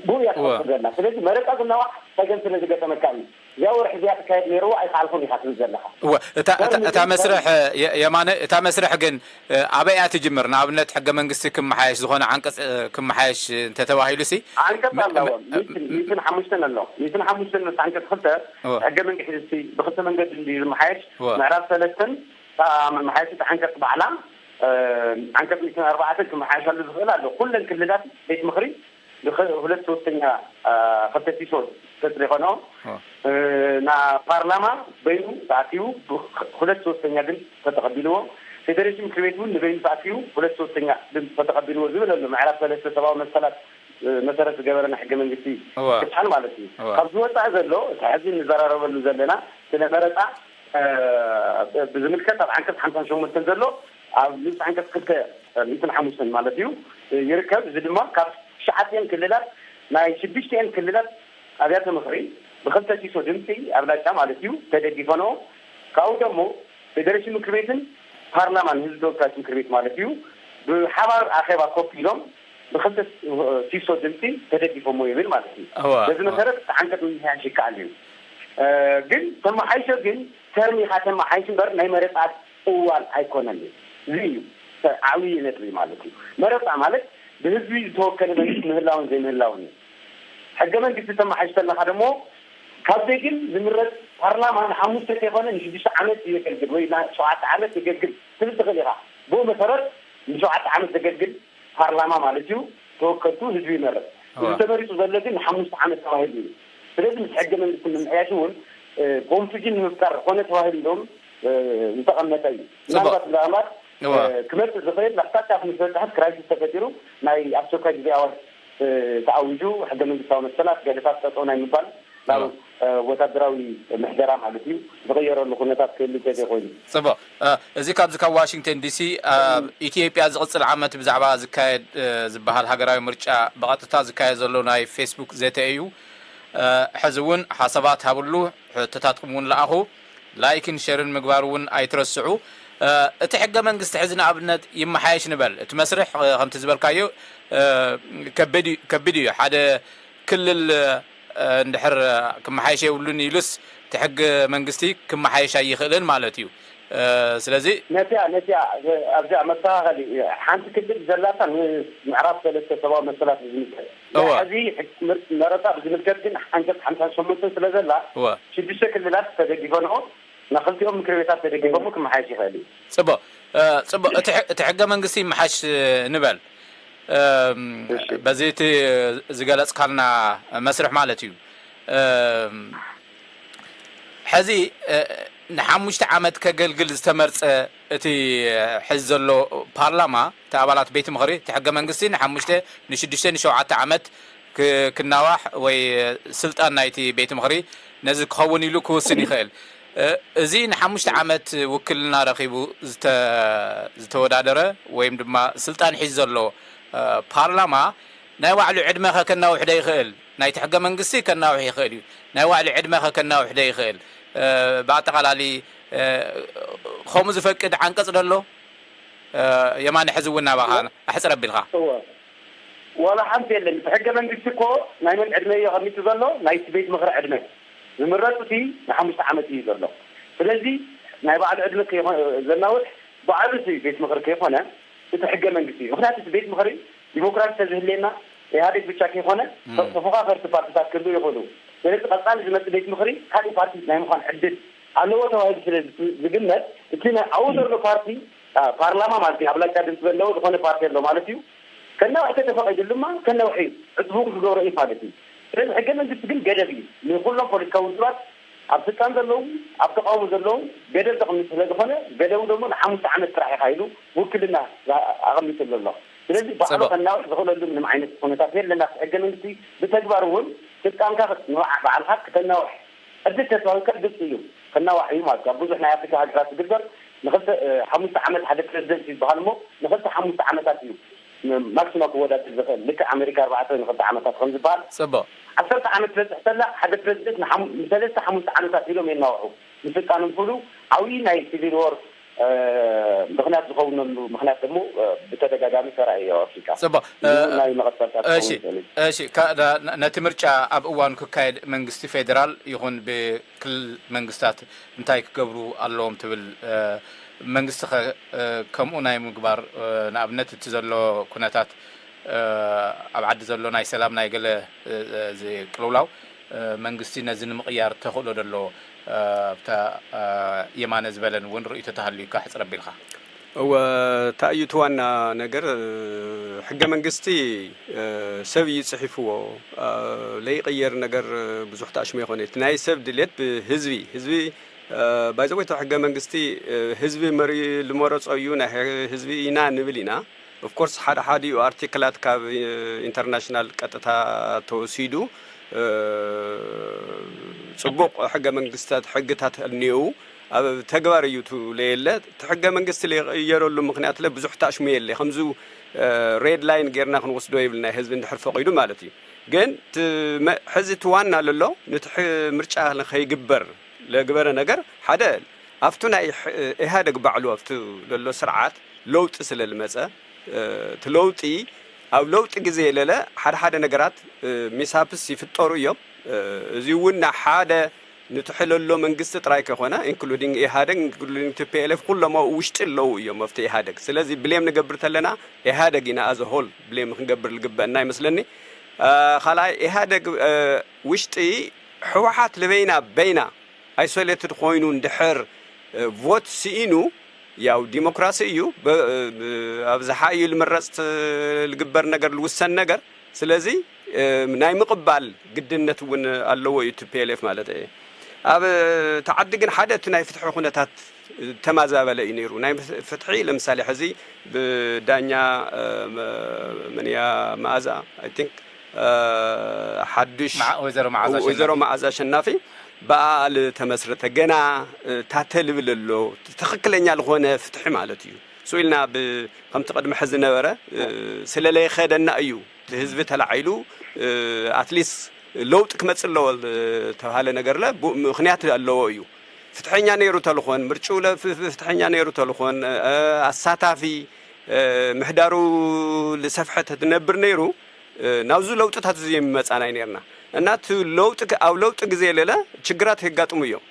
ብኡ እያ እወ። ትኸፍል ዘላ። ስለዚ መረፃ ዝናዋሕ ፀገም ስለ ዝገጠመካ እዩ። እዚኣ ወርሒ እዚኣ ትካየድ ነይርዋ ኣይከኣልኩን ኢኻ ትብል ዘለኻ። እወ፣ እታ፣ እታ፣ እታ መስርሕ፣ የ-፣ የማነ፣ እታ መስርሕ ግን፣ እ፣ ኣበይ እያ ትጅምር? ንኣብነት ሕገ መንግስቲ ክመሓየሽ፣ ዝኾነ ዓንቀጽ፣ እ፣ ክመሓየሽ እንተተባሂሉ ሲ? ዓንቀጽ ም-፣ ኣለዎ። ም-፣ ሚእትን፣ ሚእትን ሓሙሽተን ኣሎ። ሚእትን ሓሙሽተን ምስ ዓንቀጽ ክልተ እወ። ሕገ መንግስቲ ብክልተ መንገዲ እንድዩ ዝመሓየሽ። እወ። ምዕራፍ ሰለስተን እታ መመሓየሺት ዓንቀጽ ባዕላ፣ እ፣ ዓንቀጽ ሚእትን ኣርባዕተን ክመሓየሸሉ ዝኽእል ኣሎ። ኩለን ክልላት ቤት ምኽሪ ብኸ-፣ ሁለት ሶስተኛ፣ እ፣ ክልተ ሲሶ ተጽዲቐንኦ። እወ። እ፣ ና ፓርላማ በይኑ ተኣትዩ ብ-፣ ሁለት ሶስተኛ ድምፅ ተተቐቢልዎ። ፌዴሬሽን ምክር ቤት እውን ንበይኑ ተኣትዩ ሁለት ሶስተኛ ድምፅ ተተቐቢልዎ ዝብል ኣሎ። ምዕራፍ ሰለስተ ሰብኣዊ መሰላት፣ እ፣ መሰረት ዝገበረ ናይ ሕገ መንግስቲ እወ። ክፋል ማለት እዩ። እወ። ካብዚ ወፃኢ ዘሎ እቲ ሕዚ እንዘራረበሉ ዘለና ስለ መረፃ ብዝምልከት ኣብ ዓንቀፅ ሓምሳን ሸሞንተን ዘሎ ኣብ ንኡስ ዓንቀፅ ክልተ ሚእትን ሓሙሽተን ማለት እዩ ይርከብ። እዚ ድማ ካብ ትሽዓቲኤን ክልላት ናይ ሽዱሽቲኤን ክልላት ኣብያተ ምኽሪ ብክልተ ሲሶ ድምፂ ኣብላጫ ማለት እዩ ተደጊፈንኦ። ካብኡ ደግሞ ፌዴሬሽን ምክር ቤትን ፓርላማን ህዝቢ ተወካዮች ምክር ቤት ማለት እዩ ብሓባር ኣኼባ ኮፍ ኢሎም ብክልተ ሲሶ ድምፂ ተደጊፎሞ ይብል ማለት እዩ። በዚ መሰረት ዓንቀፅ ምምሕያሽ ይከኣል እዩ። ግን ተመሓይሾ ግን ተርም ኢኻ ተመሓይሽ እምበር ናይ መረፃ እዋን ኣይኮነን እዩ። እዚ እዩ ዓብዪ ነጥቢ ማለት እዩ። መረፃ ማለት ብህዝቢ ዝተወከለ መንግስቲ ምህላውን ዘይምህላውን እዩ። ሕገ መንግስቲ ተመሓይሽ ከለኻ ደሞ ካብ ደግን ዝምረፅ ፓርላማ ንሓሙሽተ ከይኮነ ንሽዱሽተ ዓመት የገልግል ወይ ሸውዓተ ዓመት የገልግል ትብል ትኽእል ኢኻ። ብኡ መሰረት ንሸውዓተ ዓመት ዘገልግል ፓርላማ ማለት እዩ ተወከልቱ ህዝቢ ይመርፅ። እዚ ተመሪፁ ዘሎ ግን ንሓሙሽተ ዓመት ተባሂሉ እዩ። ስለዚ ምስ ሕገ መንግስቲ ምምሕያሽ እውን ኮንፊውዥን ንምፍጣር ኮነ ተባሂሉ እንደውም ዝተቐመጠ እዩ። ምናልባት ምናልባት ክመፅእ ዝኽእል ኣቅጣጫ ምስ በፅሐት ክራይሲስ ተፈጢሩ ናይ ኣስቸኳይ ግዜ ኣዋጅ ተኣዊጁ ሕገ መንግስታዊ መሰላት ገደፋት ጠጠው ናይ ምባል ናብ ወታደራዊ ምሕደራ ማለት እዩ ዝቕየረሉ ኩነታት ክህሉ እንተዘይኮይኑ። ፅቡቕ። እዚ ካብዚ ካብ ዋሽንግተን ዲሲ ኣብ ኢትዮጵያ ዝቕፅል ዓመት ብዛዕባ ዝካየድ ዝበሃል ሃገራዊ ምርጫ ብቐጥታ ዝካየድ ዘሎ ናይ ፌስቡክ ዘተ እዩ። ሕዚ እውን ሓሳባት ሃብሉ፣ ሕቶታትኩም እውን ለኣኹ። ላይክን ሸርን ምግባር እውን ኣይትረስዑ። እቲ ሕገ መንግስቲ ሕዚ ንኣብነት ይመሓየሽ ንበል። እቲ መስርሕ ከምቲ ዝበልካዮ ከቢድ እዩ። ሓደ ክልል እንድሕር ክመሓየሽ የብሉን ኢሉስ እቲ ሕገ መንግስቲ ክመሓየሽ ኣይኽእልን ማለት እዩ። ስለዚ ነቲያ ነቲያ ኣብዚኣ መስተኻኸሊ ሓንቲ ክልል ዘላታ ንምዕራፍ ሰለስተ ሰብኣዊ መሰላት ዝምልከት እወ። ሕዚ መረፃ ብዝምልከት ግን ዓንቀፅ ሓምሳን ሸሞንተን ስለ ዘላ እወ። ሽዱሽተ ክልላት ተደጊፈንኦ ንክልቲኦም ምክር ቤታት ተደጊፎም ክመሓየሽ ይኽእል እዩ። ፅቡቕ ፅቡቕ እቲ ሕገ መንግስቲ ይመሓሽ ንበል። በዚ እቲ ዝገለፅካልና መስርሕ ማለት እዩ። ሕዚ ንሓሙሽተ ዓመት ከገልግል ዝተመርፀ እቲ ሕዚ ዘሎ ፓርላማ እቲ ኣባላት ቤት ምኽሪ እቲ ሕገ መንግስቲ ንሓሙሽተ ንሽዱሽተ ንሸውዓተ ዓመት ክናዋሕ ወይ ስልጣን ናይቲ ቤት ምኽሪ ነዚ ክኸውን ኢሉ ክውስን ይኽእል። እዚ ንሓሙሽተ ዓመት ውክልና ረኺቡ ዝተወዳደረ ወይም ድማ ስልጣን ሒዙ ዘሎ ፓርላማ ናይ ባዕሉ ዕድመኸ ከናውሕ ዶ ይኽእል? ናይቲ ሕገ መንግስቲ ከናውሕ ይኽእል እዩ። ናይ ባዕሉ ዕድመኸ ከናውሕ ዶ ይኽእል? ብኣጠቓላሊ ከምኡ ዝፈቅድ ዓንቀፅ ዶ ኣሎ? የማነ ሕዚ እውን ናባኻ ኣሕፅር ኣቢልካ። እወ። ዋላ ሓንቲ የለን። እቲ ሕገ መንግስቲ እኮ ናይ መን ዕድመ እዩ ኣቐሚጡ ዘሎ? ናይቲ ቤት ምኽሪ ዕድመ። ዝምረፅ እቲ ንሓሙሽተ ዓመት እዩ ዘሎ። ስለዚ ናይ ባዕሉ ዕድመ ከይኾ- ዘናውሕ ባዕሉ እቲ ቤት ምኽሪ ከይኾነ እቲ ሕገ መንግስቲ እዩ። ምክንያቱ እቲ ቤት ምኽሪ ዲሞክራሲ ተዝህልየና ኢህኣዴግ ብቻ ከይኮነ ተፎካኸርቲ ፓርቲታት ክህልው ይኽእሉ። ስለዚ ቀፃሊ ዝመፅእ ቤት ምኽሪ ካሊእ ፓርቲ ናይ ምዃን ዕድል ኣለዎ ተባሂሉ ስለ ዝግመት እቲ ኣብኡ ዘሎ ፓርቲ ፓርላማ ማለት እዩ ኣብላጫ ድምፂ ዘለዎ ዝኾነ ፓርቲ ኣሎ ማለት እዩ። ከናውሕ ተተፈቒዱ ድማ ከነውሕ እዩ። ዕፅቡ ክገብሮ እዩ ማለት እዩ። ስለዚ ሕገ መንግስቲ ግን ገደብ እዩ ንኩሎም ፖለቲካዊ ውድባት ኣብ ስልጣን ዘለዉ ኣብ ተቃውሞ ዘለዉ ገደብ ዘቕምጥ ስለ ዝኾነ ገደቡ ደግሞ ንሓሙሽተ ዓመት ጥራሕ ኢኻ ኢሉ ውክልና ኣቐሚጥሉ ኣሎ። ስለዚ ባዕሉ ከናውሕ ዝኽእለሉ ምንም ዓይነት ኩነታት የለን። ኣብቲ ሕገ መንግስቲ ብተግባር እውን ስልጣንካ ባዕልካ ክተናውሕ ዕድል ተትዋህብካ ግልፂ እዩ። ከናዋሕ እዩ ማለት ካብ ብዙሕ ናይ ኣፍሪካ ሃገራት ዝግበር ንክልተ ሓሙሽተ ዓመት ሓደ ፕረዚደንት እዩ ዝበሃል እሞ ንክልተ ሓሙሽተ ዓመታት እዩ ማክሲማ ክወዳደር ዝኽእል ልክዕ ኣሜሪካ ኣርባዕተ ንክልተ ዓመታት ከም ዝበሃል ፅቡቅ ዓሰርተ ዓመት ትበፅሕ ተላ ሓደ ፕረዚደንት ንሰለስተ ሓሙሽተ ዓመታት ኢሎም የናውሑ ንስልጣኖም ክብሉ ዓብዪ ናይ ሲቪል ዎር ምክንያት ዝኸውነሉ ምክንያት ደግሞ ብተደጋጋሚ ተራእዩ ኣብ ኣፍሪካ ፅቡቅ ናይ መቐፀልታ እሺ ክኸውን ይኽእል እዩ። እሺ ካ- ዳ- ነ- ነቲ ምርጫ ኣብ እዋኑ ክካየድ መንግስቲ ፌደራል ይኹን ብክልል መንግስታት እንታይ ክገብሩ ኣለዎም ትብል መንግስቲ ኸ ከምኡ ናይ ምግባር ንኣብነት እቲ ዘሎ ኩነታት ኣብ ዓዲ ዘሎ ናይ ሰላም ናይ ገለ ቅልውላው መንግስቲ ነዚ ንምቕያር ተኽእሎ ዶ ኣለዎ ኣብታ የማነ ዝበለን እውን ርእይቶ ተሃልዩካ ሕፅር ኣቢልካ እወ እንታይ እዩ እቲ ዋና ነገር ሕገ መንግስቲ ሰብ እዩ ፅሒፍዎ ለይቕየር ነገር ብዙሕ ተኣሽሞ ይኾነ እቲ ናይ ሰብ ድሌት ብህዝቢ ህዝቢ ባይዘወይ እቲ ሕገ መንግስቲ ህዝቢ መሪ ልመረፆ እዩ ናይ ህዝቢ ኢና ንብል ኢና ኦፍኮርስ ሓደ ሓዲኡ ኣርቲክላት ካብ ኢንተርናሽናል ቀጥታ ተወሲዱ ፅቡቕ ሕገ መንግስታት ሕግታት እኒአው ኣብ ተግባር እዩ እቲ ለየለ። እቲ ሕገ መንግስቲ ለይቕየረሉ ምኽንያት ለ ብዙሕ ታሽሙ የለ። ከምዚ ሬድ ላይን ጌርና ክንወስዶ ይብል ናይ ህዝቢ እንድሕር ፈቒዱ ማለት እዩ። ግን እቲ መ- ሕዚ እቲ ዋና ለሎ ነቲ ሕ- ምርጫ ከይግበር ለግበረ ነገር ሓደ ኣብቱ ናይ ሕ- ኢህኣደግ ባዕሉ ኣብቱ ለሎ ስርዓት ለውጢ ስለ ልመፀ እቲ ለውጢ ኣብ ለውጢ ግዜ ለለ ሓደ ሓደ ነገራት ሚሳፕስ ይፍጠሩ እዮም። እዚ እውን ሓደ ንትሕለሎ መንግስቲ ጥራይ ከይኮነ ኢንክሉዲንግ ኢህኣደግ ኢንክሉዲንግ ቲፒኤልኤፍ ኩሎም ኣብኡ ውሽጢ ኣለዉ እዮም ኣብቲ ኢህኣደግ። ስለዚ ብሌም ንገብር ተለና ኢህኣደግ ኢና ኣዘ ሆል ብሌም ክንገብር ዝግበአና ይመስለኒ። ካልኣይ ኢህኣደግ ውሽጢ ህወሓት ልበይና በይና ኣይሶሌትድ ኮይኑ እንድሕር ቮት ስኢኑ ያው ዲሞክራሲ እዩ። ኣብዝሓ እዩ ልምረፅ ልግበር ነገር ልውሰን ነገር። ስለዚ ናይ ምቕባል ግድነት እውን ኣለዎ እዩ ቲፒኤልኤፍ ማለት እየ። ኣብ ተዓዲ ግን ሓደ እቲ ናይ ፍትሒ ኩነታት ተማዛበለ እዩ ነይሩ። ናይ ፍትሒ ለምሳሌ ሕዚ ብዳኛ መንያ መኣዛ I think ሓዱሽ ወይዘሮ መዓዛ ኣሸናፊ ብኣል ተመስረተ ገና ታተ ልብል ኣሎ ትኽክለኛ ዝኾነ ፍትሒ ማለት እዩ። ስኡ ኢልና ከምቲ ቅድሚ ሕዚ ነበረ ስለለይኸደና እዩ እቲ ህዝቢ ተላዒሉ ኣትሊስት ለውጢ ክመፅእ ኣለዎ ዝተባሃለ ነገር ለ ምክንያት ኣለዎ እዩ። ፍትሐኛ ነይሩ ተልኾን ምርጭው ፍትሐኛ ነይሩ ተልኾን ኣሳታፊ ምሕዳሩ ልሰፍሐ ተትነብር ነይሩ ናብዚ ለውጥታት እዚ የሚመፃና ነርና እና እቲ ለውጢ ኣብ ለውጢ ግዜ ለለ ችግራት የጋጥሙ እዮም።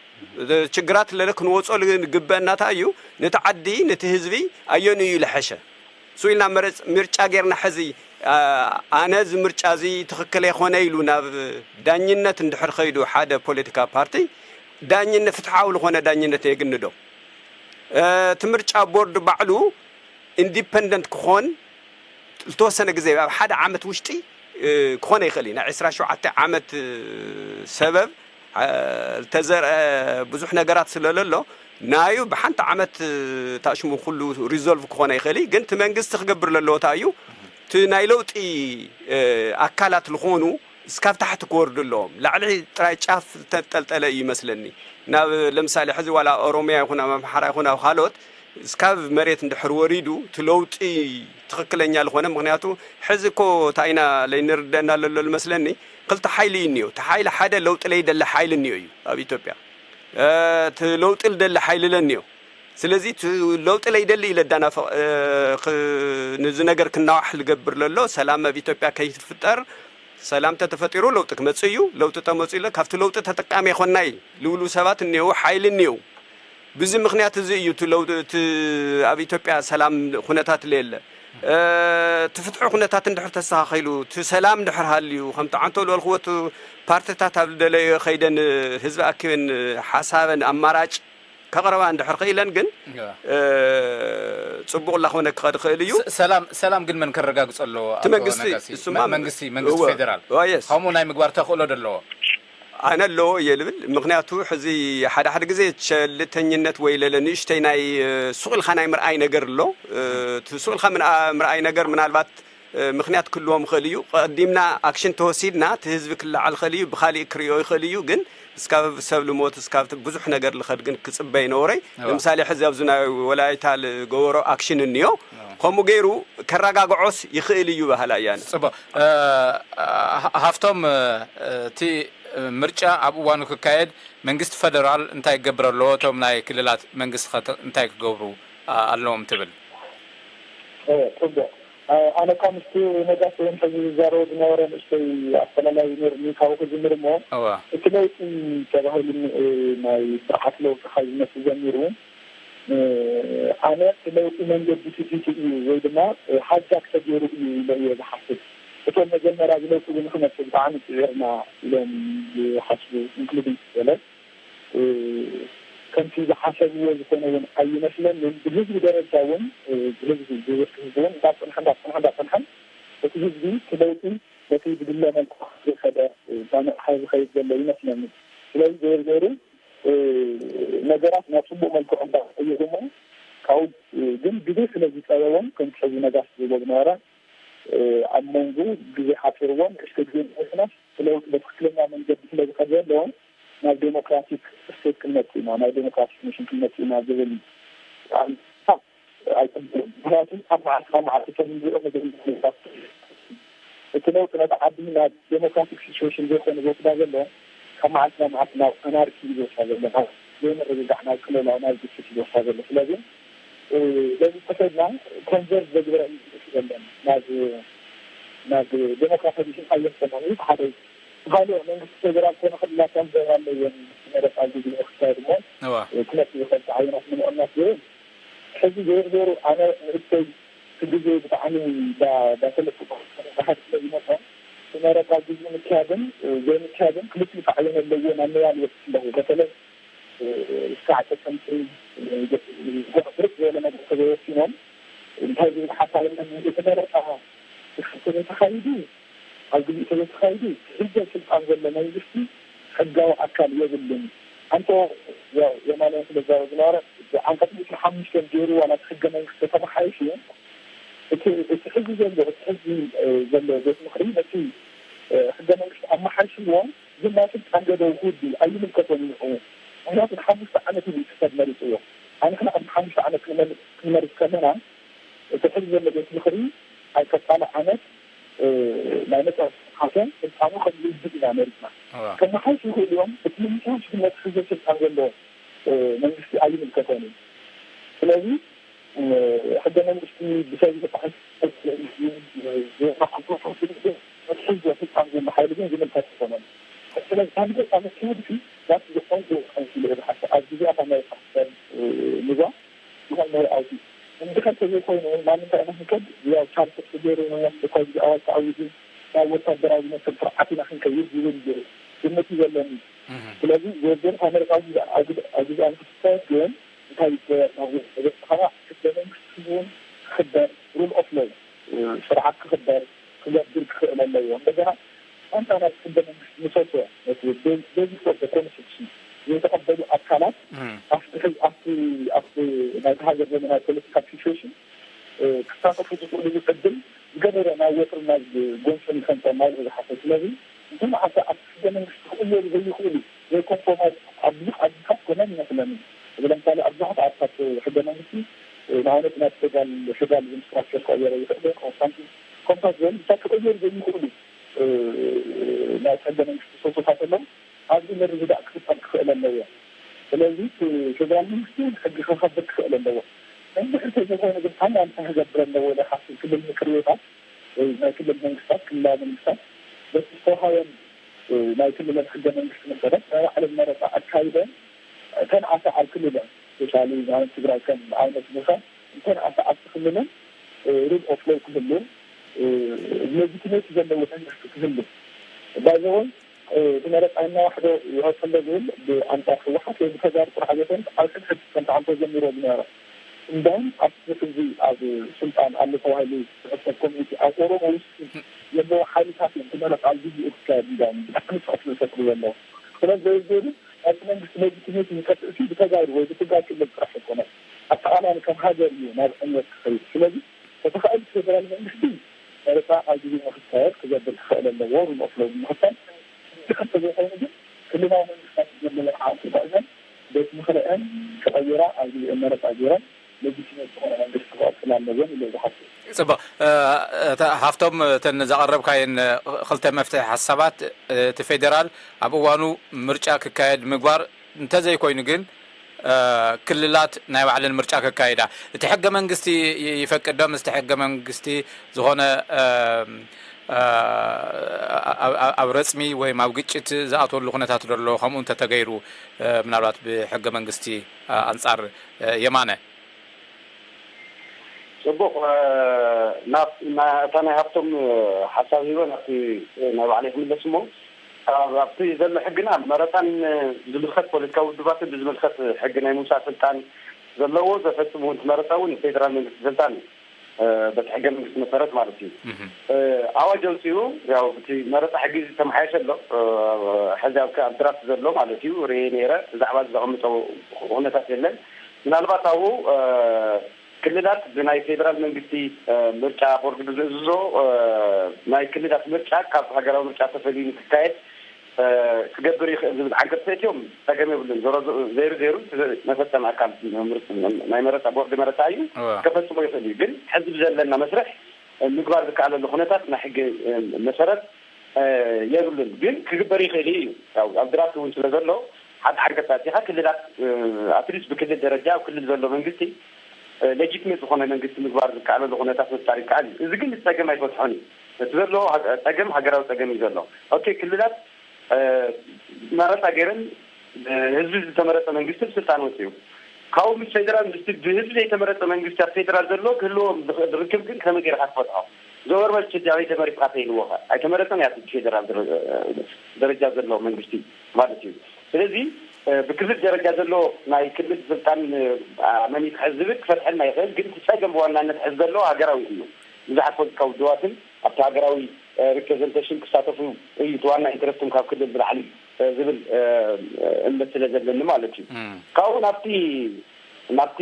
ችግራት ለለ ክንወፅኦ ግበአናታ እዩ። ነቲ ዓዲ ነቲ ህዝቢ ኣየኑ እዩ ልሐሸ ስኢልና ምርጫ ጌርና ሕዚ ኣነ እዚ ምርጫ እዚ ትኽክል የኾነ ኢሉ ናብ ዳኝነት እንድሕር ከይዱ ሓደ ፖለቲካ ፓርቲ ዳኝነት ፍትሓዊ ዝኾነ ዳኝነት የግንዶ እቲ ምርጫ ቦርድ ባዕሉ ኢንዲፐንደንት ክኾን ዝተወሰነ ግዜ ኣብ ሓደ ዓመት ውሽጢ ክኾነ ይኽእል እዩ ናይ ዕስራ ሸውዓተ ዓመት ሰበብ ዝተዘርአ ብዙሕ ነገራት ስለለሎ ናዩ ብሓንቲ ዓመት ታሽሙ ኩሉ ሪዞልቭ ክኾነ ይኽእል እዩ። ግን እቲ መንግስቲ ክገብር ለለዎ እንታይ እዩ እቲ ናይ ለውጢ ኣካላት ዝኾኑ እስካብ ታሕቲ ክወርዱ ኣለዎም። ላዕሊ ጥራይ ጫፍ ዝተንጠልጠለ እዩ ይመስለኒ። ናብ ለምሳሌ ሕዚ ዋላ ኦሮሚያ ይኹን ኣብ ኣምሓራ ይኹን ኣብ ካልኦት እስካብ መሬት እንድሕር ወሪዱ እቲ ለውጢ ትኽክለኛ ዝኾነ ምክንያቱ ሕዚ እኮ ታይና ለይንርደና ለሎ ልመስለኒ ክልተ ሓይሊ እዩ እኒኦ። እቲ ሓይሊ ሓደ ለውጢ ለይደሊ ሓይሊ እኒኦ እዩ ኣብ ኢትዮጵያ እቲ ለውጢ ልደሊ ሓይሊ ለኒዮ። ስለዚ ለውጢ ለይደሊ ኢለ ዳናፈቕ ንዚ ነገር ክናዋሕ ልገብር ለሎ ሰላም ኣብ ኢትዮጵያ ከይትፍጠር ሰላም ተተፈጢሩ ለውጢ ክመጽእ እዩ። ለውጢ ተመጽኡ ኢለ ካብቲ ለውጢ ተጠቃሚ ይኾናይ ልብሉ ሰባት እኒው ሓይሊ እኒው ብዚ ምክንያት እዚ እዩ እቲ ለውጢ እቲ ኣብ ኢትዮጵያ ሰላም ኩነታት ለየለ እቲ ፍትሒ ኩነታት እንድሕር ተስተኻኺሉ እቲ ሰላም እንድሕር ሃልዩ ከምቲ ዓንቶ ዝበልክዎ እቲ ፓርትታት ኣብ ዝደለዮ ከይደን ህዝቢ ኣኪበን ሓሳበን ኣማራጭ ከቕረባ እንድሕር ክኢለን ግን ጽቡቕ ላኾነ ክኸድ ክእል እዩ። ሰላም ግን መን ከረጋግጾ ኣለዎ? እቲ መንግስቲ እሱማ መንግስቲ መንግስቲ ፌዴራል ከምኡ ናይ ምግባር ተኽእሎ ደለዎ? ኣነ ኣለዎ እየ ልብል። ምክንያቱ ሕዚ ሓደ ሓደ ግዜ ቸልተኝነት ወይ ለለ ንእሽተይ ናይ ሱቕ ኢልካ ናይ ምርኣይ ነገር ኣሎ። እቲ ሱቕ ኢልካ ምርኣይ ነገር ምናልባት ምክንያት ክህልዎም ይኽእል እዩ። ቀዲምና ኣክሽን ተወሲድና እቲ ህዝቢ ክለዓል ይኽእል እዩ፣ ብካሊእ ክሪኦ ይኽእል እዩ። ግን እስካብ ሰብ ልሞት እስካብ ብዙሕ ነገር ልኸድ ግን ክፅበ ይነበረይ። ንምሳሌ ሕዚ ኣብዚ ናይ ወላይታ ልገበሮ ኣክሽን እኒዮ ከምኡ ገይሩ ከረጋግዖስ ይኽእል እዩ በሃላ እያ። ኣነ። ጽቡቕ። ሃፍቶም እቲ ምርጫ ኣብ እዋኑ ክካየድ መንግስቲ ፈደራል እንታይ ክገብር ኣለዎ? እቶም ናይ ክልላት መንግስቲ ከ እንታይ ክገብሩ ኣለዎም ትብል? ጽቡቕ። ኣነ ካብ ምስቲ ነጋሲ እውን ሕዚ ዝዛረቦ ዝነበረ ንእሽተይ ኣፈላላይ ነርኒ ካብኡ ክጅምር እሞ እቲ ለውጢ ተባሂሉ ናይ ስርዓት ለውጢ ካብ ዝመፅእ ጀሚሩ ኣነ እቲ ለውጢ መንገዲ ፊቲቱ እዩ ወይ ድማ ሃጃክ ተገይሩ እዩ ኢለ እየ ዝሓስብ። እቶም መጀመርያ እዚ ለውጢ እዚ ንክመፅእ ብጣዕሚ ፅዒርና ኢሎም ዝሓስቡ ኢንክሉዲንግ ገለ ከምቲ ዝሓሰብዎ ዝኾነ እውን ኣይመስለንን። ብህዝቢ ደረጃ እውን ብህዝቢ ብብርኪ ህዝቢ እውን እንዳፀንሐ እንዳፀንሐ እንዳፀንሐ እቲ ህዝቢ እቲ ለውጢ በቲ ዝድለ መልክዑ ዝኸደ እንዳነቕሐ ዝኸይድ ዘሎ ይመስለኒ። ስለዚ ዞሮ ዞሩ ነገራት ናብ ፅቡቕ መልክዑ እንዳተቐየሩ እሞ ካብኡ ግን ግዜ ስለ ዝፀበቦም ከምቲ ሕዚ ነጋሽ ዝብሎ ዝነበረ ኣብ መንጎ ግዜ ሓፂርዎም ንእሽተ ግዜ ንሕናስ እቲ ለውጢ በትክክለኛ መንገዲ ስለ ዝኸደ ኣለዎም ናብ ዴሞክራቲክ ስቴት ክንመጽእ ኢና፣ ናብ ዴሞክራቲክ ሚሽን ክንመጽእ ኢና ዝብል ኣይጽበዮን። ምክንያቱ ካብ መዓልቲ ናብ መዓልቲ ከም ንሪኦ መጀመርያ እቲ ለውጢ ነቲ ዓዲ ናብ ዴሞክራቲክ ሲቹዌሽን ዘይኮነ ዝወስዳ ዘሎ፣ ካብ መዓልቲ ናብ መዓልቲ ናብ ኣናርኪ እዩ ዝወስዳ ዘሎ፣ ናብ ዘይምርግጋዕ፣ ናብ ቅልውላው፣ ናብ ግጭት እዩ ዝወስዳ ዘሎ። ስለዚ በዚ ተኸድና ኮንቨርት ዘግበረ ዘለን ናብ ናብ ዴሞክራሲያዊ ሽንታ እየሰማኒ ሓደ ካልኦ መንግስቲ ፌደራል ኮነ ክልላት ከምዘን ኣለየን መረፃ ግዜ ክካየድ እሞ እዋ ክነሱ ዝኸልቲ ዓይኖት ንምቕናት ዝብል ሕዚ ዞር ዞሩ ኣነ ንእስተይ እቲ ግዜ ብጣዕሚ ዳተለፉ ስለ ዝመፀ መረፃ ግዜ ምክያድን ዘይምክያድን ክልቲኡ ሳዕቤን ኣለዎ ናብ ምባል ይበፅሕ ኣለኹ። በተለይ እስካዕ ጥቅምቲ ብርቅ ዝበለ ነገር ተዘይወሲኖም እንታይ ዝብል ሓሳብ ኣለኒ? እቲ መረፃ ተዘይተኻይዱ ኣብ ግዜ ተዘይተኻይዱ ዝሕዘ ስልጣን ዘሎ መንግስቲ ሕጋዊ ኣካል የብሉን። ኣንተ የማንያን ስለ ዝዛረብ ዝነበረ ዓንቀፅ ሚእትን ሓሙሽተን ገይሩ ዋላ እቲ ሕገ መንግስቲ ተመሓይሹ እቲ እቲ ሕዚ ዘሎ እቲ ሕዚ ዘሎ ቤት ምክሪ ነቲ ሕገ መንግስቲ ኣመሓይሽዎ ግን ናይ ስልጣን ገደቡ ክውዲ ኣይምልከቶን እዩ። ምክንያቱ ንሓሙሽተ ዓመት እዩ ሰብ መሪፅዎ። ኣንሕና ኣብዚ ሓሙሽተ ዓመት ክንመርፅ ከለና እቲ ሕዚ ዘሎ ቤት ምክሪ ኣብ ቀፃሊ ዓመት ናይ መጨረሻ ሓሰን ስልጣኑ ከም ዝውድእ ኢና መሪፅና። ከመሓይሽ ይኽእሉ እዮም። እቲ ምምሕያሽ ግን ነቲ ሕዚ ስልጣን ዘለዎ መንግስቲ ኣይምልከቶን እዩ። ስለዚ ሕገ መንግስቲ ብሰብ ዝተሓ ሕዝበ ስልጣን ዘሎ ሓይሊ ግን ዝምልከት ኣይኮነን። ስለዚ ካብ ገዛ መካየዲ ናብቲ ዝኾን ዝውዕል ዝሓሰ ኣብ ግዜያት ኣመሪካ ንዛ ዝኾን ናይ ኣውዲ እንድሕር ተዘይኮይኑ ናብ ምንታይ ኢና ክንከድ? ያው ቻርተር ተገይሩ ናይ ኣስቸኳይ ጊዜ ኣዋጅ ተኣዊጁ ናብ ወታደራዊ ዝመስል ስርዓት ኢና ክንከይድ ዝብል ግምት እዩ ዘለኒ። ስለዚ ዝወገን ኣመሪካ ኣብ ግዜኣ ንክትካየድ ግን እንታይ ይገበር ናብ ዝብል ተበፅሓና ሕገ መንግስቲ እውን ክኽበር ሩል ኦፍ ሎው ስርዓት ክኽበር ክገብር ክኽእል ኣለዎ። እንደገና ኣንታ ናይ ሕገ መንግስቲ ምሰሶ ቤዚክ ኦፍ ኮንስቲቱሽን ዘይተቐበሉ ኣካላት ኣብቲ ሕግ ኣብቲ ኣብቲ ናይቲ ሃገር ዘመናዊ ፖለቲካል ሲቹዌሽን ክሳተፉ ዝኽእሉ ዕድል ዝገበረ ናብ ወጥሪ ናብ ጎንፂ ንከምፀ ማይ ዝሓሰብ ስለዚ እቶም ዓሳ ኣብቲ ሕገ መንግስቲ ክቕየሩ ዘይኽእሉ ዘይኮምፕሮማይዝ ኣብ ብዙሕ ዓድታት ኮነ ይመስለኒ። ለምሳሌ ኣብ ብዙሓት ዓድታት ሕገ መንግስቲ ንኣብነት ናይ ፌዳል ፌዳሊዝም ስትራክቸር ክቕየረ ይኽእል ኮንስታንቲን ኮምፓስ ዝበሉ ብታ ክቕየሩ ዘይኽእሉ ናይ ሕገ መንግስቲ ሰሶታት ኣለዉ። ኣብዚ ምርድዳእ ክፍጠር ክኽእል ኣለዎ። ስለዚ ፌደራል መንግስቲ ሕጊ ከኸብር ክኽእል ኣለዎ። እንድሕር ተዘይኮይኑ ግን ፋይናንስ ክገብር ኣለዎ ኢለ ሓስብ ክልል ምክር ቤታት ወይ ናይ ክልል መንግስታት ክልላዊ መንግስታት በቲ ዝተውሃበን ናይ ክልለን ሕገ መንግስቲ መሰረት ናይ ባዕለን መረፃ ኣካይደን እተን ኣሳ ኣብ ክልለን ስፔሻሊ ማለት ትግራይ ከም ኣብነት ምውሳድ እተን ኣሳ ኣብቲ ክልለን ሩል ኦፍ ሎው ክህሉ ሌጂቲሜት ዘለዎ መንግስቲ ክህሉ ባይዘወይ እቲ መረፃ እናዋሕዶ ይቐፅል ዝብል ብኣንፃር ህወሓት ወይ ብተጋሩ ጥራሕ ዘይኮነስ ኣብ ሕድሕድ ከምቲ ዓንቶ ጀሚሮ ዝነበረ እንዳውም ኣብቲ ሕዚ ኣብ ስልጣን ኣሎ ተባሂሉ ዝሕሰብ ኮሚኒቲ ኣብ ኦሮሞ ውስጥ ዘለዉ ሓይልታት እዮም እቲ መረፃ ኣብ ግዜኡ ክካየድ እንዳውም ብጣዕሚ ፅዕት ዝፈጥሩ ዘለዉ። ስለዚ ዘይዘይሉ ናይቲ መንግስቲ ሌጂቲሜት ዝጠፍእ ሲ ብተጋሩ ወይ ብትግራይ ክልል ጥራሕ ኣይኮነን። ኣጠቓላሊ ከም ሃገር እዩ ናብ ዕንወት ክኸይድ። ስለዚ ተተኻእል ፌደራል መንግስቲ መረፃ ኣብ ግዜ ንክካየድ ክገብር ክኽእል ኣለዎ ሩል ኦፍ ሎው ብምኽታል እንተዘይኮይኑ ግን ክልላዊ መንግስታት ዘለወን ዓቕሚ ተጠቒመን ቤት ምኽረአን ክቐይራ ኣብ ግዜአን መረፃ ገይረን ሌጂቲሜት ዝኾነ መንግስቲ ክቐፅል ኣለወን ኢለ ዝሓስብ። ጽቡቕ። እ፣ እተ-፣ ሃፍቶም፣ እተን ዘቐረብካየን፣ እ፣ ክልተ መፍትሒ ሓሳባት፣ እ፣ እቲ ፌደራል ኣብ እዋኑ ምርጫ ክካየድ ምግባር፣ እንተዘይኮይኑ ግን፣ እ፣ ክልላት ናይ ባዕለን ምርጫ ከካይዳ። እቲ ሕገ መንግስቲ ይ-፣ ይፈቅድ ዶ? ምስቲ ሕገ መንግስቲ ዝኾነ፣ እ፣ እ፣ ኣብ፣ ኣብ፣ ኣብ ረጽሚ ወይም ኣብ ግጭት ዝኣትወሉ ኩነታት ዶ ኣሎ? ከምኡ እንተተገይሩ፣ እ፣ ምናልባት ብሕገ መንግስቲ፣ እ፣ ኣንጻር፣ እ፣ የማነ? ጽቡቕ፣ እ፣ ናብ፣ ና-፣ እታ ናይ ሃብቶም፣ እ፣ ሓሳብ ሂበ ናብቲ፣ እ፣ ናይ ባዕለይ ክምለስ እሞ፣ ኣብ፣ ኣብቲ ዘሎ ሕግና መረፃን፣ እ፣ ዝምልከት ፖለቲካዊ ውድባትን ብዝምልከት ሕጊ ናይ ምውሳድ ስልጣን ዘለዎ ዘፈጽም እውን እቲ መረፃ እውን ፌደራል መንግስቲ ስልጣን እዩ። እ፣ በቲ ሕገ መንግስቲ መሰረት ማለት እዩ። እህ። እ፣ ኣዋጅ ኣውፂኡ፣ ያው እቲ መረፃ ሕጊ ዝተመሓየሸ ኣሎ። እ፣ ሕዚ ኣብ፣ ኣብ ድራፍት ዘሎ ማለት እዩ። ርኤ ነይረ፣ ብዛዕባ እዚ ዘቐምጦ ኩነታት የለን። ምናልባት ኣብኡ፣ እ፣ ክልላት ብናይ ፌደራል መንግስቲ፣ እ፣ ምርጫ ቦርድ ብዝእዝዞ፣ እ፣ ናይ ክልላት ምርጫ ካብ ሃገራዊ ምርጫ ተፈልዩ ንክካየድ ክገብር ይኽእል ዝብል ዓንቀፅ ተእትዮም ፀገም የብሉን። ዞሮ ዞ- ዘይሩ ዘይሩ እቲ መፈፀሚ ኣካል ናይ መረፃ ቦርድ መረፃ እዩ፣ እወ። ከፈፅሞ ይኽእል እዩ። ግን ሕዚ ብዘለና መስርሕ ምግባር ዝከኣለሉ ኩነታት ናይ ሕጊ መሰረት የብሉን። ግን ክግበር ይኽእል እዩ። ያው ኣብ ድራፍት እውን ስለ ዘሎ ሓደ ዓንቀፅ ኣቲኻ ክልላት ኣትሊስት ብክልል ደረጃ ኣብ ክልል ዘሎ መንግስቲ ሌጂትሜት ዝኾነ መንግስቲ ምግባር ዝከኣለሉ ኩነታት ምፍጣር ይከኣል እዩ። እዚ ግን ፀገም ኣይፈትሖን እዩ። እቲ ዘሎ ሃገ- ፀገም ሃገራዊ ፀገም እዩ ዘሎ። ኦኬ፣ ክልላት መረፃ ገይረን ብህዝቢ ዝተመረፀ መንግስቲ ብስልጣን ወፂኡ። ካብኡ ምስ ፌደራል ምስቲ ብህዝቢ ዘይተመረፀ መንግስቲ ኣብ ፌደራል ዘሎ ክህልዎ ዝኽእል ርክብ ግን ከመይ ገይርካ ትፈትሖ? ዞበርበል ችዲ ኣበይ ተመሪፅካ ተይልዎ ከ ኣይተመረፀን እያ እቲ ፌደራል ደረ- ደረጃ ዘሎ መንግስቲ ማለት እዩ። ስለዚ ብክልል ደረጃ ዘሎ ናይ ክልል ስልጣን መን እዩ ክሕዝ ዝብል ክፈትሐልና ይኽእል። ግን እቲ ፀገም ብዋናነት ሕዚ ዘሎ ሃገራዊ እዩ። ብዙሓት ፖለቲካዊ ውድባትን ኣብቲ ሃገራዊ ሪፕሬዘንቴሽን ክሳተፉ እዩ እቲ ዋና ኢንትረስቶም ካብ ክልል ዝለዓሊ ዝብል እምነት ስለ ዘለኒ ማለት እዩ። ካብኡ ናብቲ ናብቲ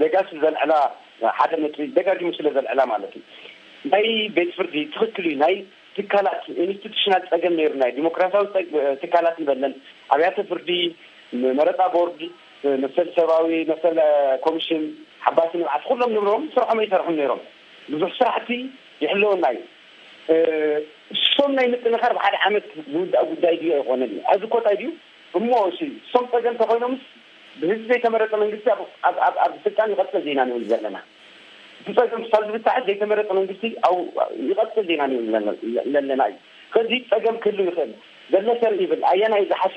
ደጋሲ ዘልዕላ ሓደ ነጥቢ ደጋጊሙ ስለ ዘልዕላ ማለት እዩ። ናይ ቤት ፍርዲ ትኽክል እዩ። ናይ ትካላት ኢንስቲቱሽናል ፀገም ነይሩ፣ ናይ ዲሞክራሲያዊ ፀግ- ትካላት ንበለን ኣብያተ ፍርዲ፣ መረፃ ቦርድ፣ መሰል ሰብኣዊ መሰል ኮሚሽን፣ ሓባሲ ንብዓት ኩሎም ንብሎም ስርሖም ኣይሰርሑን ነይሮም። ብዙሕ ስራሕቲ ይሕለወና እዩ። እሶም ናይ ምጥንኻር ብሓደ ዓመት ዝውዳእ ጉዳይ ድዩ ኣይኮነን እዩ። እዚ ኮታይ ድዩ እሞ እሺ፣ እሶም ፀገም ተኮይኖምስ ብህዝቢ ዘይተመረፀ መንግስቲ ኣብ- ኣብ- ኣብ- ኣብ ስልጣን ይቐፅል ዜና ንብል ዘለና። እቲ ፀገም ክሳብ ዝብታሕ ዘይተመረፀ መንግስቲ ኣብ- ይቐፅል ዜና ንብል ዘለና እዩ። ከዚ ፀገም ክህሉ ይኽእል። ዘለሰር ይብል ኣየናይ ዝሓሸ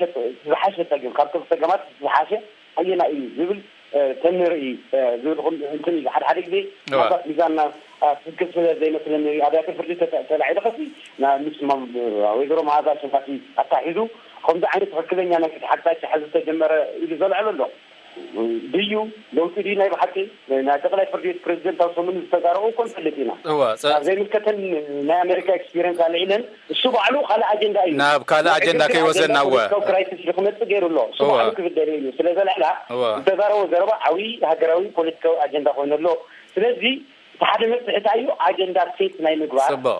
ዝሓሸ ፀገም ካብቶም ፀገማት ዝሓሸ ኣየናይ እዩ ዝብል ተንርኢ ዝብል እንትን እዩ። ሓደ ሓደ ግዜ እዋ። ምናልባት ሚዛንና ትክክል ስለ ዘይመስለኒ ኣብያተ ፍርዲ ተተ- ተላዒለ ከሲ ና- ምስ ማ- ወይዘሮ መዓዛ ኣሸናፊ ኣታሒዙ ከምዚ ዓይነት ትክክለኛ ናይ ፍትሒ ኣቅጣጫ ሕዚ ዝተጀመረ ኢሉ ዘልዕሎ ኣሎ። ድዩ ለውጢ ድዩ ናይ ብሓቂ? ናይ ጠቅላይ ፍርድ ቤት ፕሬዚደንት ኣብ ሰሙን ዝተዛረቦ እኮ ንፈልጥ ኢና። እዋ፣ ጸ- ኣብ ዘይምልከተን ናይ ኣሜሪካ ኤክስፒሪንስ ኣልዒለን እሱ ባዕሉ ካልእ ኣጀንዳ እዩ። ናብ ካልእ ናይ ኣጀንዳ ዕግርግር ከይወሰድና፣ ኣጀንዳ እወ። ፖለቲካዊ ክራይሲስ እዩ ክመጽእ ገይሩ ኣሎ። እሱ እወ። ባዕሉ ክብል ደልዩ እዩ። ስለ ዘልዕላ እወ። ዝተዛረቦ ዘረባ ዓብዪ ሃገራዊ ፖለቲካዊ ኣጀንዳ ኮይኑ ኣሎ። ስለዚ እቲ ሓደ መፍትሒ እንታይ እዩ? ኣጀንዳ ሴት ናይ ምግባር ጽቡቕ።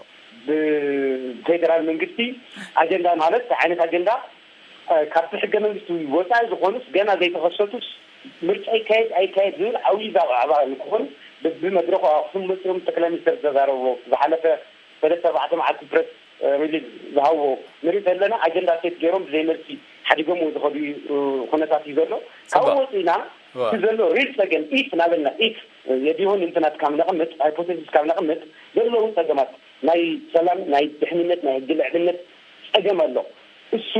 ብፌደራል መንግስቲ ኣጀንዳ ማለት ዓይነት ኣጀንዳ ካብቲ ሕገ መንግስቲ ወፃኢ ዝኾኑስ ገና ዘይተኸሰቱስ ምርጫ ይካየድ ኣይካየድ ዝብል ዓብዪ ዛዕባ ንክኾኑ ብመድረኹ ኣክሱም መፅኦም ጠቅላይ ሚኒስትር ዝተዛረብዎ ዝሓለፈ ሰለስተ ኣርባዕተ መዓልቲ ፕረስ ሪሊዝ ዝሃብዎ ንርኢ ዘለና ኣጀንዳ ሴት ገይሮም ብዘይመልሲ ሓዲጎምዎ ዝኸዱ ኩነታት እዩ ዘሎ። ካብኡ ወፂእና እቲ ዘሎ ሪል ፀገም ኢፍ ናበልና ኢፍ የዲሆን እንትናት ካብ ነቕምጥ ሃይፖቴሲስ ካብ ነቕምጥ ዘለዉ ፀገማት ናይ ሰላም ናይ ድሕንነት ናይ ሕጊ ልዕልነት ፀገም ኣሎ። እሱ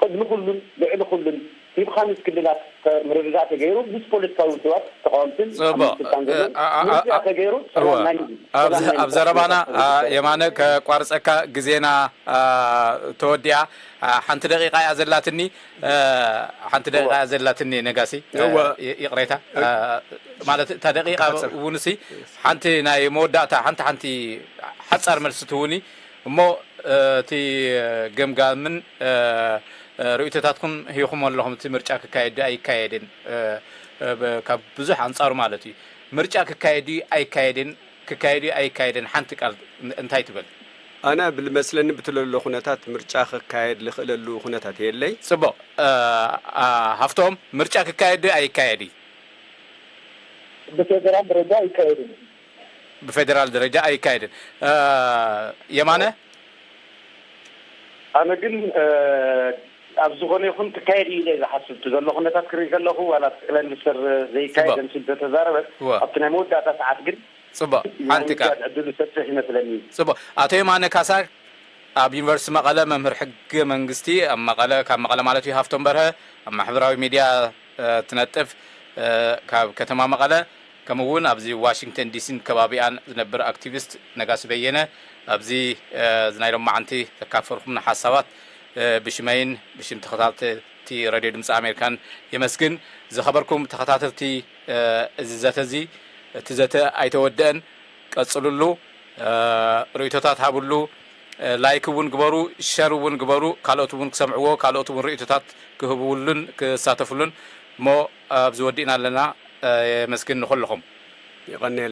ቅድሚ ኩሉን ልዕሊ ኩሉን ሂብካ ምስ ክልላት ምርድዳእ ተገይሩ ምስ ፖለቲካዊ ውድባት ተቃወምትን ኣብ ጽቡቕ። ስልጣን ዘለውን እ፣ ኣ፣ ኣ፣ ምርድዳእ ኣ፣ ተገይሩ እወ። ሰላም ናይ ኣብዚ- ሰላም ኣብ ናይ ዘረባና ፖለቲካዊ አ፣ ጉዳይ። የማነ ከቋርፀካ ግዜና አ፣ ተወዲኣ አ፣ ሓንቲ ደቂቃ እያ ዘላትኒ እ፣ ሓንቲ ደቂቃ እወ። እያ ዘላትኒ ነጋሲ እ፣ እወ። ይ- ይቕሬታ እ፣ ማለት እታ ደቂቃ ትሕጸር። እውን ሲ ሓንቲ ናይ መወዳእታ ሓንቲ ሓንቲ ሓጻር መልሲ ትሁኒ እሞ እቲ ገምጋምን ርእይቶታትኩም ሂኹም ኣለኹም። እቲ ምርጫ ክካየድ ድዩ ኣይካየድን፣ ካብ ብዙሕ ኣንጻሩ ማለት እዩ። ምርጫ ክካየድ ድዩ ኣይካየድን፣ ክካየድ ድዩ ኣይካየድን፣ ሓንቲ ቃል እንታይ ትብል? ኣነ ብልመስለኒ ብትለሎ ኩነታት ምርጫ ክካየድ ልኽእለሉ ኩነታት የለይ። ጽቡቕ። ሃፍቶም፣ ምርጫ ክካየድ ድዩ ኣይካየድ እዩ? ብፌደራል ደረጃ ኣይካየድን። ብፌደራል ደረጃ ኣይካየድን። የማነ? ኣነ ግን ኣብ ዝኾነ ይኹን ክካየድ እዩ ኢለ ዝሓስብ እቲ ዘሎ ኩነታት ክርኢ ከለኹ ዋላ ጠቅላይ ሚኒስትር ዘይካየድ ጽቡቕ። ኣምሲል ተተዛረበት እወ። ኣብቲ ናይ መወዳእታ ሰዓት ግን ጽቡቕ። ሓንቲ ቃል። ዕድሉ ሰፊሕ ይመስለኒ። ጽቡቕ። ኣቶ የማነ ካሳ ኣብ ዩኒቨርሲቲ መቐለ መምህር ሕገ መንግስቲ ኣብ መቐለ፣ ካብ መቐለ ማለት እዩ፣ ሃፍቶም በርሀ ኣብ ማሕበራዊ ሚድያ ትነጥፍ ካብ ከተማ መቐለ፣ ከምኡ እውን ኣብዚ ዋሽንግተን ዲሲን ከባቢኣን ዝነብር ኣክቲቪስት ነጋሲ በየነ ኣብዚ እዚ ናይ ሎማዓንቲ ዘካፈልኩምና ሓሳባት ብሽመይን ብሽም ተኸታተልቲ ሬድዮ ድምፂ ኣሜሪካን የመስግን። ዝኸበርኩም ተኸታተልቲ እዚ ዘተ እዚ፣ እቲ ዘተ ኣይተወደአን፣ ቀፅልሉ። ርእይቶታት ሃብሉ። ላይክ እውን ግበሩ፣ ሸር እውን ግበሩ፣ ካልኦት እውን ክሰምዕዎ፣ ካልኦት እውን ርእይቶታት ክህብውሉን ክሳተፍሉን። እሞ ኣብዚ ወዲእና ኣለና። የመስግን ንኹልኹም። የቐንየ።